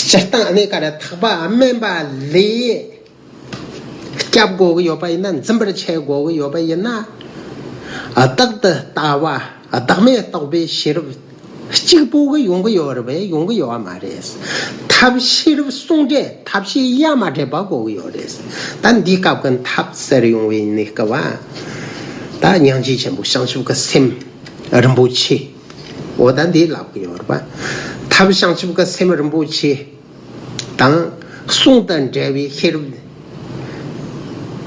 སྤྱིར་བཏང་ཨ་ནི་ག་རེ་ཐེག་པ་དམན་པ་ལས་སྐྱབས་དགོས་ཀྱི་ཡོད་པ་ཡིན་ན། འཛིན་པར་བྱེད་དགོས་ཀྱི་ཡོད་པ་ཡིན་ན། བདག་ཏུ་ལྟ་བ། བདག་མེད་རྟོགས་པའི་ཤེས་རབ་གཅིག་པོ་གིས་ཡོང་གི་ཡོད་རེད་པས། ཡོང་གི་ཡོད་པ་མ་རེད། ཐབས་ཤེས་རབ་ཟུང་འབྲེལ། ཐབས་ཤེས་ཡ་མ་བྲལ་བ་དགོས་ཀྱི་ཡོད་རེད། ད་འདིའི་སྐབས་ཀྱི་ཐབས་ཟེར་ཡོང་བའི་གནས་སྐབས་བ། ད་སྙིང་རྗེ་ཆེན་པོ་བྱང་ཆུབ་ཀྱི་སེམས་རིན་པོ་ཆེ། འོ་ད་འདི་ལབ་ཀྱི་ཡོད་རེད་པ། ཐབས་བྱང་ཆུབ་ཀྱི་སེམས་རིན་པོ་ཆེ། དང་། ཟུང་དུ་འབྲེལ་བའི་ཤེས་རབ།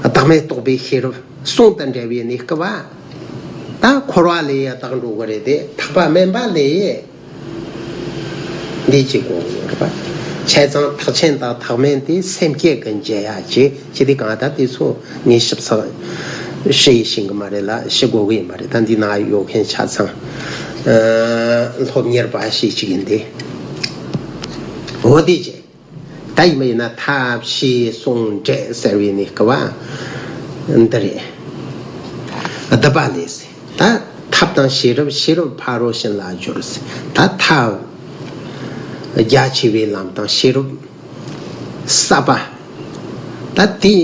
བདག་མེད་རྟོགས་པའི་ཤེས་རབ་ཟུང་དུ་འབྲེལ་བའི་གནས་སྐབས་བ། ད་འཁོར་བ་ལས་ཡང་དག་འགྲོ་གི་རེད་དེ། ཐེག་པ་དམན་པ་ལས་འདི་གཅིག་དགོས་ཀྱི་ཡོད་རེད་པ། བྱས་ཙང་ཐེག་ཆེན་དང་ཐེག་དམན་དེ་སེམས་བསྐྱེད་ཀྱི་འཇལ་ཡ་བྱེད་ཅེས་དེ་གང་ལྟར་དེ་ཚོ་ངས་ཞིབ་ཚགས་ཞུ་ཡི་ཤེས་གི་མ་རེད་ལ་ཞུ་དགོས་གི་ཡིན་པ་རེད། ད་འདི་ན་ཡོད་མཁན་ཆ་ཚང་སློབ་གཉེར་པ་ཞེས་གཅིག་ཡིན་ཏེ། འོ་དེ་བྱས། ད་ཡིན་པ་ཡིན་ན་ཐབས་ཤེས་ཟུང་འབྲེལ་ཟེར་བའི་གནས་སྐབས་འདི་རེད། བསྡུ་བ་ལས་ཟེར། ད་ཐབས་དང་ཤེས་རབ། ཤེས་རབ་ཕ་རོལ་ཕྱིན་ལ་སྦྱོར་ཟེར། ད་ཐབས་རྒྱ་ཆེ་བའི་ལམ་དང་ཤེས་རབ་ཟབ་པ། ད་དེ་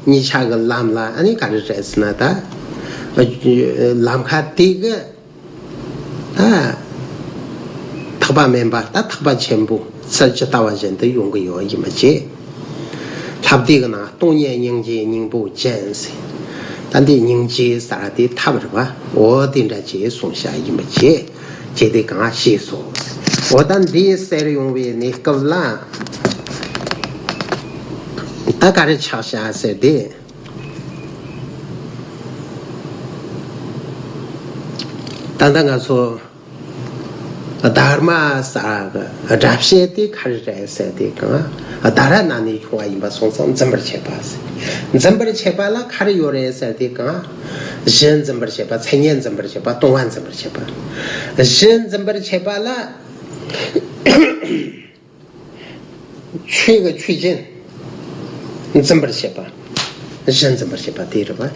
གཉིས་ཆ་གི་ལམ་ལ་ཨ་ནི་ག་རེ་རེད་ཟེར་ན། ད་ལམ་ཁ་དེ་གི་ད་ཐེག་པ་དམན་པ། ད་ཐེག་པ་ཆེན་པོ་ཚུལ་ཇི་ལྟ་བ་བཞིན་དུ་ཡོང་གི་ཡོད་ཡིན་པ་བྱས། ལྷ་བདེ་གི་ནང་སྟོང་ཉིད་སྙིང་རྗེའི་སྙིང་པོ་ཅན་ཟེར། ད་འདི་སྙིང་རྗེ་ཟེར་དེ་ཐབས་རེད་པ། འོ་དེ་འདྲ་ཅིག་གསུངས་བཞག་ཡིན་པ་བྱས། ཁྱེད་དེ་གང་ཤེས་སོ། འོ་ད་འདི་ཟེར་ཡོང་བའི་གནས་སྐབས་ལ་ད་ག་རེ་ཆགས་བཞག་ཟེར་དེ། ད་ལྟ་ང་ཚོ་དྷརྨ་ཟེར་གི་སྒྲ་བཤད་དེ་ག་རེ་རེད་ཟེར་དེ་གང་། དྷ་ར་ན་ནས་བྱུང་བ་ཡིན་པ་སོང་ཙང་འཛིན་པར་བྱེད་པ་ཟེར། འཛིན་པར་བྱེད་པ་ལ་ག་རེ་ཡོད་རེད་ཟེར་དེ་གང་། གཞི་འཛིན་པར་བྱེད་པ། མཚན་ཉིད་འཛིན་པར་བྱེད་པ། ལྟུང་བ་འཛིན་པར་བྱེད་པ། གཞི་འཛིན་པར་བྱེད་པ་ལ། ཆོས་ཀྱི་ཆོས་ཅན་འཛིན་པར་བྱེད་པ། གཞི་འཛིན་པར་བྱེད་པ་དེ་རེད་པ།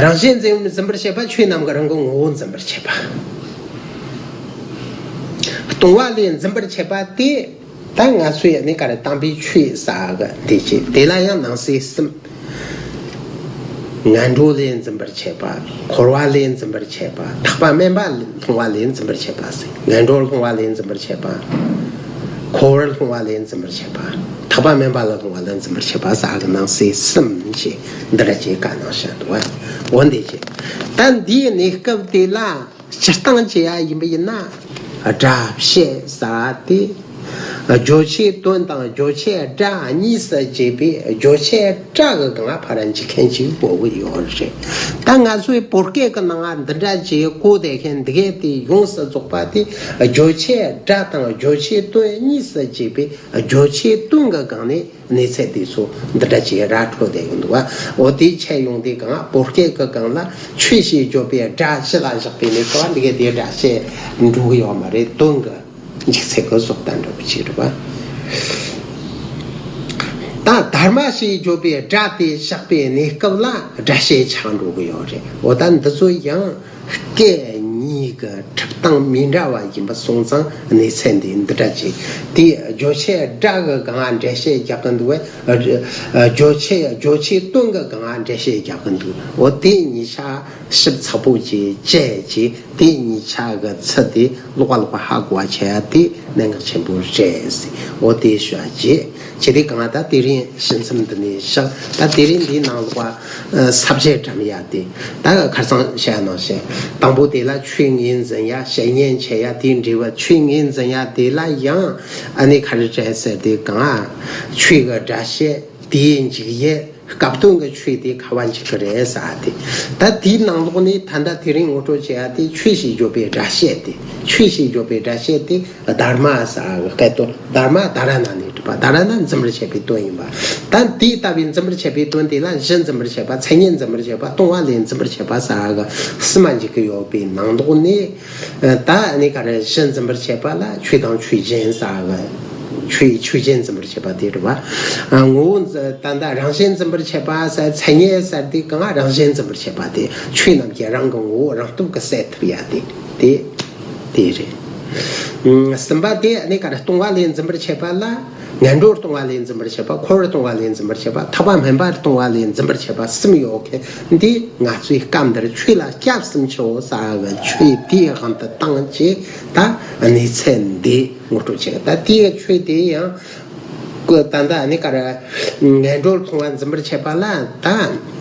རང་གཞན་འཛིན་འཛིན་པར་བྱེད་པ་ཆོས་རྣམས་ཀྱི་རང་གི་ངོ་བོ་འཛིན་པར་བྱེད་པ། ལྟུང་བ་ལས་འཛིན་པར་བྱེད་པ་དེ་ད་ང་ཚོས་ནི་ག་རེ་དམ་པའི་ཆོས་ཟེར་གི་འདི་བྱེད། དེ་ལ་ཡང་ནང་གསེས་གསུམ། ངན་འགྲོ་ལས་འཛིན་པར་བྱེད་པ། འཁོར་བ་ལས་འཛིན་པར་བྱེད་པ། ཐེག་པ་དམན་པ་ལས་སློང་བ་ལས་འཛིན་པར་བྱེད་པ་ཟེར། ངན་འགྲོར་སློང་བ་ལས་འཛིན་པར་བྱེད་པ། འཁོར་བར་སློང་བ་ལས་འཛིན་པར་བྱེད་པ། ཐེག་པ་དམན་པ་ལ་སློང་བ་ལས་འཛིན་པར་བྱེད་པ་ཟེར་གི་ནང་གསེས་གསུམ་ཞེས་འདི་འདྲ་ཅིག་བཀའ་གནང་བཞག་འདུག་བ། འོ་འདི་ཅིག་ད་འདིའི་གནས་སྐབས་དེ་ལ་སྤྱིར་བཏང་བྱེད་ཡ་ཡིན་པ་ཡིན་ན། སྒྲ་བཤད་ཟེར་དེ། རྗོད་བྱེད་དོན་དང་རྗོད་བྱེད་སྒྲ་གཉིས་སུ་གྱེས་པའི་རྗོད་བྱེད་སྒྲ་གི་སྒང་ལ་ཕར་འཇུག་མཁན་ཅིག་དགོས་ཀྱི་ཡོད་རེད། ད་ང་ཚོའི་བོད་སྐད་ཀྱི་ནང་ང་འདི་འདྲ་ཅིག་གོ་བསྡད་མཁན་འདི་གས་དེ་ཡོངས་སུ་རྫོགས་པ་དེ་རྗོད་བྱེད་སྒྲ་དང་རྗོད་བྱེད་དོན་གཉིས་སུ་གྱེས་པའི་རྗོད་བྱེད་དོན་གྱི་སྒང་ནས་གནས་ཚད་དེ་ཚོ་འདི་འདྲ་ཅིག་ར་འཕྲོད་བསྡད་ཡོང་འདུག་བ། འོ་དེ་ཆད་ཡོང་དུས་སྒང་བོད་སྐད་ཀྱི་སྒང་ལ་ཆོས་ཞེས་བརྗོད་པའི་སྒྲ་གཞི་ལ་བཞག་པའི་གནས་སྐབས་འདི་གས་དེ་སྒྲ་བཤད་འགྲོ་གི་ཡོད་མ་རེད། དོན་གྱི་འཇུག་ཚད་ཀྱི་བཟོ་ལྟ་འདྲ་པོ་ཅིག་རེད་པ། ད་དྷརྨ་ཞེས་བརྗོད་པའི་སྒྲ་དེ་བཞག་པའི་གནས་སྐབས་ལ་སྒྲ་བཤད་ཆགས་འགྲོ་གི་ཡོད་རེད། འོ་ད་འདི་ཚོ་ཡང་སྐད་གཉིས་ཀྱི་གྲུབ་སྟངས་མི་འདྲ་བ་ཡིན་པ་སོང་ཙང་གནས་ཚད་འདི་འདི་འདྲ་ཅིག་དེ་རྗོད་བྱེད་སྒྲ་གི་སྒང་ང་འགྲེལ་བཤད་རྒྱག་གི་འདུག་བས། རྗོད་བྱེད་རྗོད་བྱེད་དོན་གྱི་སྒང་ང་འགྲེལ་བཤད་རྒྱག་གི་འདུག་འོ་དེ་གཉིས་ཆ་ཞིབ་ཚགས་པོ་ཅིག་དཔྱད་ཅིག་དེ་གཉིས་ཆ་གི་ཚུལ་དེ་ལོགས་ཀ་ལོགས་ཀ་ཧ་གོ་བ་བྱེད་ཡ་དེ་གནད་འགག་ཆེན་པོ་རེད་ཟེར། འོ་དེ་ཞུ་བ་བྱེད། ཁྱེད་དེ་གང་ལྟར་དེ་རིང་ཞུ་མཚམས་འདི་ནས་བཞག་ད་དེ་རིང་འདིའི་ནང་ལོགས་ཀ་ས་བཅད་འགྲམ་ཡ་དེ་ད་ཁ་སང་བཤད་ནང་བཞིན་དང་པོ་དེ་ལ་ཆོས་ངོས་འཛིན་ཡ། བཤད་ཉན་བྱེད་ཡ། དེའི་འབྲས་བུ་ཆོས་ངོས་འཛིན་ཡ་དེ་ལ་ཡང་ཨ་ནི་ག་རེ་རེད་ཟེར་དེ་གང་ཆོས་ཀྱི་སྒྲ་བཤད། དེའི་འཇུག་ཡུལ་སྐབས་དོན་གྱི་ཆོས་དེ་ག་བ་འཇུག་གི་རེད་ཟེར་དེ། ད་དེའི་ནང་ལོགས་ནས་ད་ལྟ་དེ་རིང་ངོ་སྤྲོད་བྱེད་ཡ་དེ་ཆོས་ཞེས་བརྗོད་པའི་སྒྲ་བཤད་དེ། ཆོས་ཞེས་བརྗོད་པའི་སྒྲ་བཤད་དེ་དྷརྨ་ཟེར་གི་སྐད་དོད། དྷརྨ་དྷ་ར་ན་ནས་གྲུབ་པ། དྷ་ར་ན་འཛིན་པར་བྱེད་པའི་དོན་ཡིན་པ། ད་དེ་ལྟ་བུའི་འཛིན་པར་བྱེད་པའི་དོན་དེ་ལ་གཞི་འཛིན་པར་བྱེད་པ། མཚན་ཉིད་འཛིན་པར་བྱེད་པ། ལྟུང་བ་ལས་འཛིན་པར་བྱེད་པ་ཟེར་གི་གསུམ་མ་འཇུག་གི་ཡོད་པའི་ནང་ལོགས་ནས། ད་ནི་ག་རེ་གཞི་འཛིན་པར་བྱེད་པ་ལ་ཆོས་དང་ཆོས་ཅན་ཟེར་གི་ཆོས་ཆོས་ཅན་འཛིན་པར་བྱེད་པ་དེ་རེད་བ། ངོ་བོ་འཛི- ད་ལྟ་རང་གཞན་འཛིན་པར་བྱེད་པ་ཟེར། མཚན་ཉིད་ཟེར་དེ་གང་རང་གཞན་འཛིན་པར་བྱེད་པ་དེ། ཆོས་རྣམས་ཀྱི་རང་གི་ངོ་བོ་རང་སྟོབས་ཀྱིས་གསལ་ཐུབ་ཡ་དེ་དེ་དེ་རེད། གསུམ་པ་དེ་ནི་ག་རེ་ལྟུང་བ་ལས་འཛིན་པར་བྱེད་པ་ལ། ངན་འགྲོར་ལྟུང་བ་ལས་འཛིན་པར་བྱེད་པ། འཁོར་བར་ལྟུང་བ་ལས་འཛིན་པར་བྱེད་པ། ཐེག་པ་དམན་པར་ལྟུང་བ་ལས་འཛིན་པར་བྱེད་པ་གསུམ་ཡོད་མཁན་འདི་ང་ཚོའི་སྐབས་འདིར་ཆོས་ལ་སྐྱབས་སུ་མཆིའོ་ཟེར་བའི་ཆོས་དེའི་དབང་དུ་བཏང་བྱས་ད་གནས་ཚད་འདི་ངོ་སྤྲོད་བྱེད། ད་དེའི་ཆོས་དེ་ཡང་ད་ལྟ་ནི་ག་རེ་ངན་འགྲོར་ལྟུང་བ་འཛིན་པར་བྱེད་པ་ལ་ད།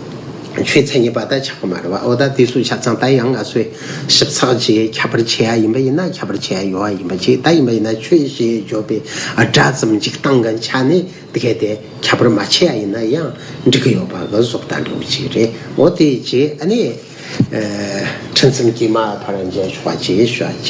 ཆོས་མཚན་ཉིད་པ་ད་ཆགས་ཀྱི་མ་རེད་བ། འོ་ད་དེ་ཚོ་ཆ་ཚང་ད་ཡང་ང་ཚོས་ཞིབ་ཚགས་ཀྱིས་ཁྱད་པར་ཕྱེ་ཡ་ཡིན་པ་ཡིན་ན་ཁྱད་པར་ཕྱེ་ཡ་ཡོད་པ་ཡིན་པ་ཅིག་ད་ཡིན་པ་ཡིན་ན་ཆོས་ཞེས་བརྗོད་པའི་སྒྲ་ཙམ་འཇུག་སྟངས་ཀྱི་ཆ་ནས་དེ་གས་དེ་ཁྱད་པར་མ་ཕྱེ་ཡ་ཡིན་ན་ཡང་འགྲིག་གི་ཡོད་པ་གི་བཟོ་ལྟ་འདྲ་བོ་ཅིག་རེད། འོ་དེ་ཅིག་ཨ་ནི་ཁྲིད་མཚམས་དཀྱིལ་མ་ཕར་མཇལ་ཆོག་པ་ཅིག་ཞུ་བ་ཅིག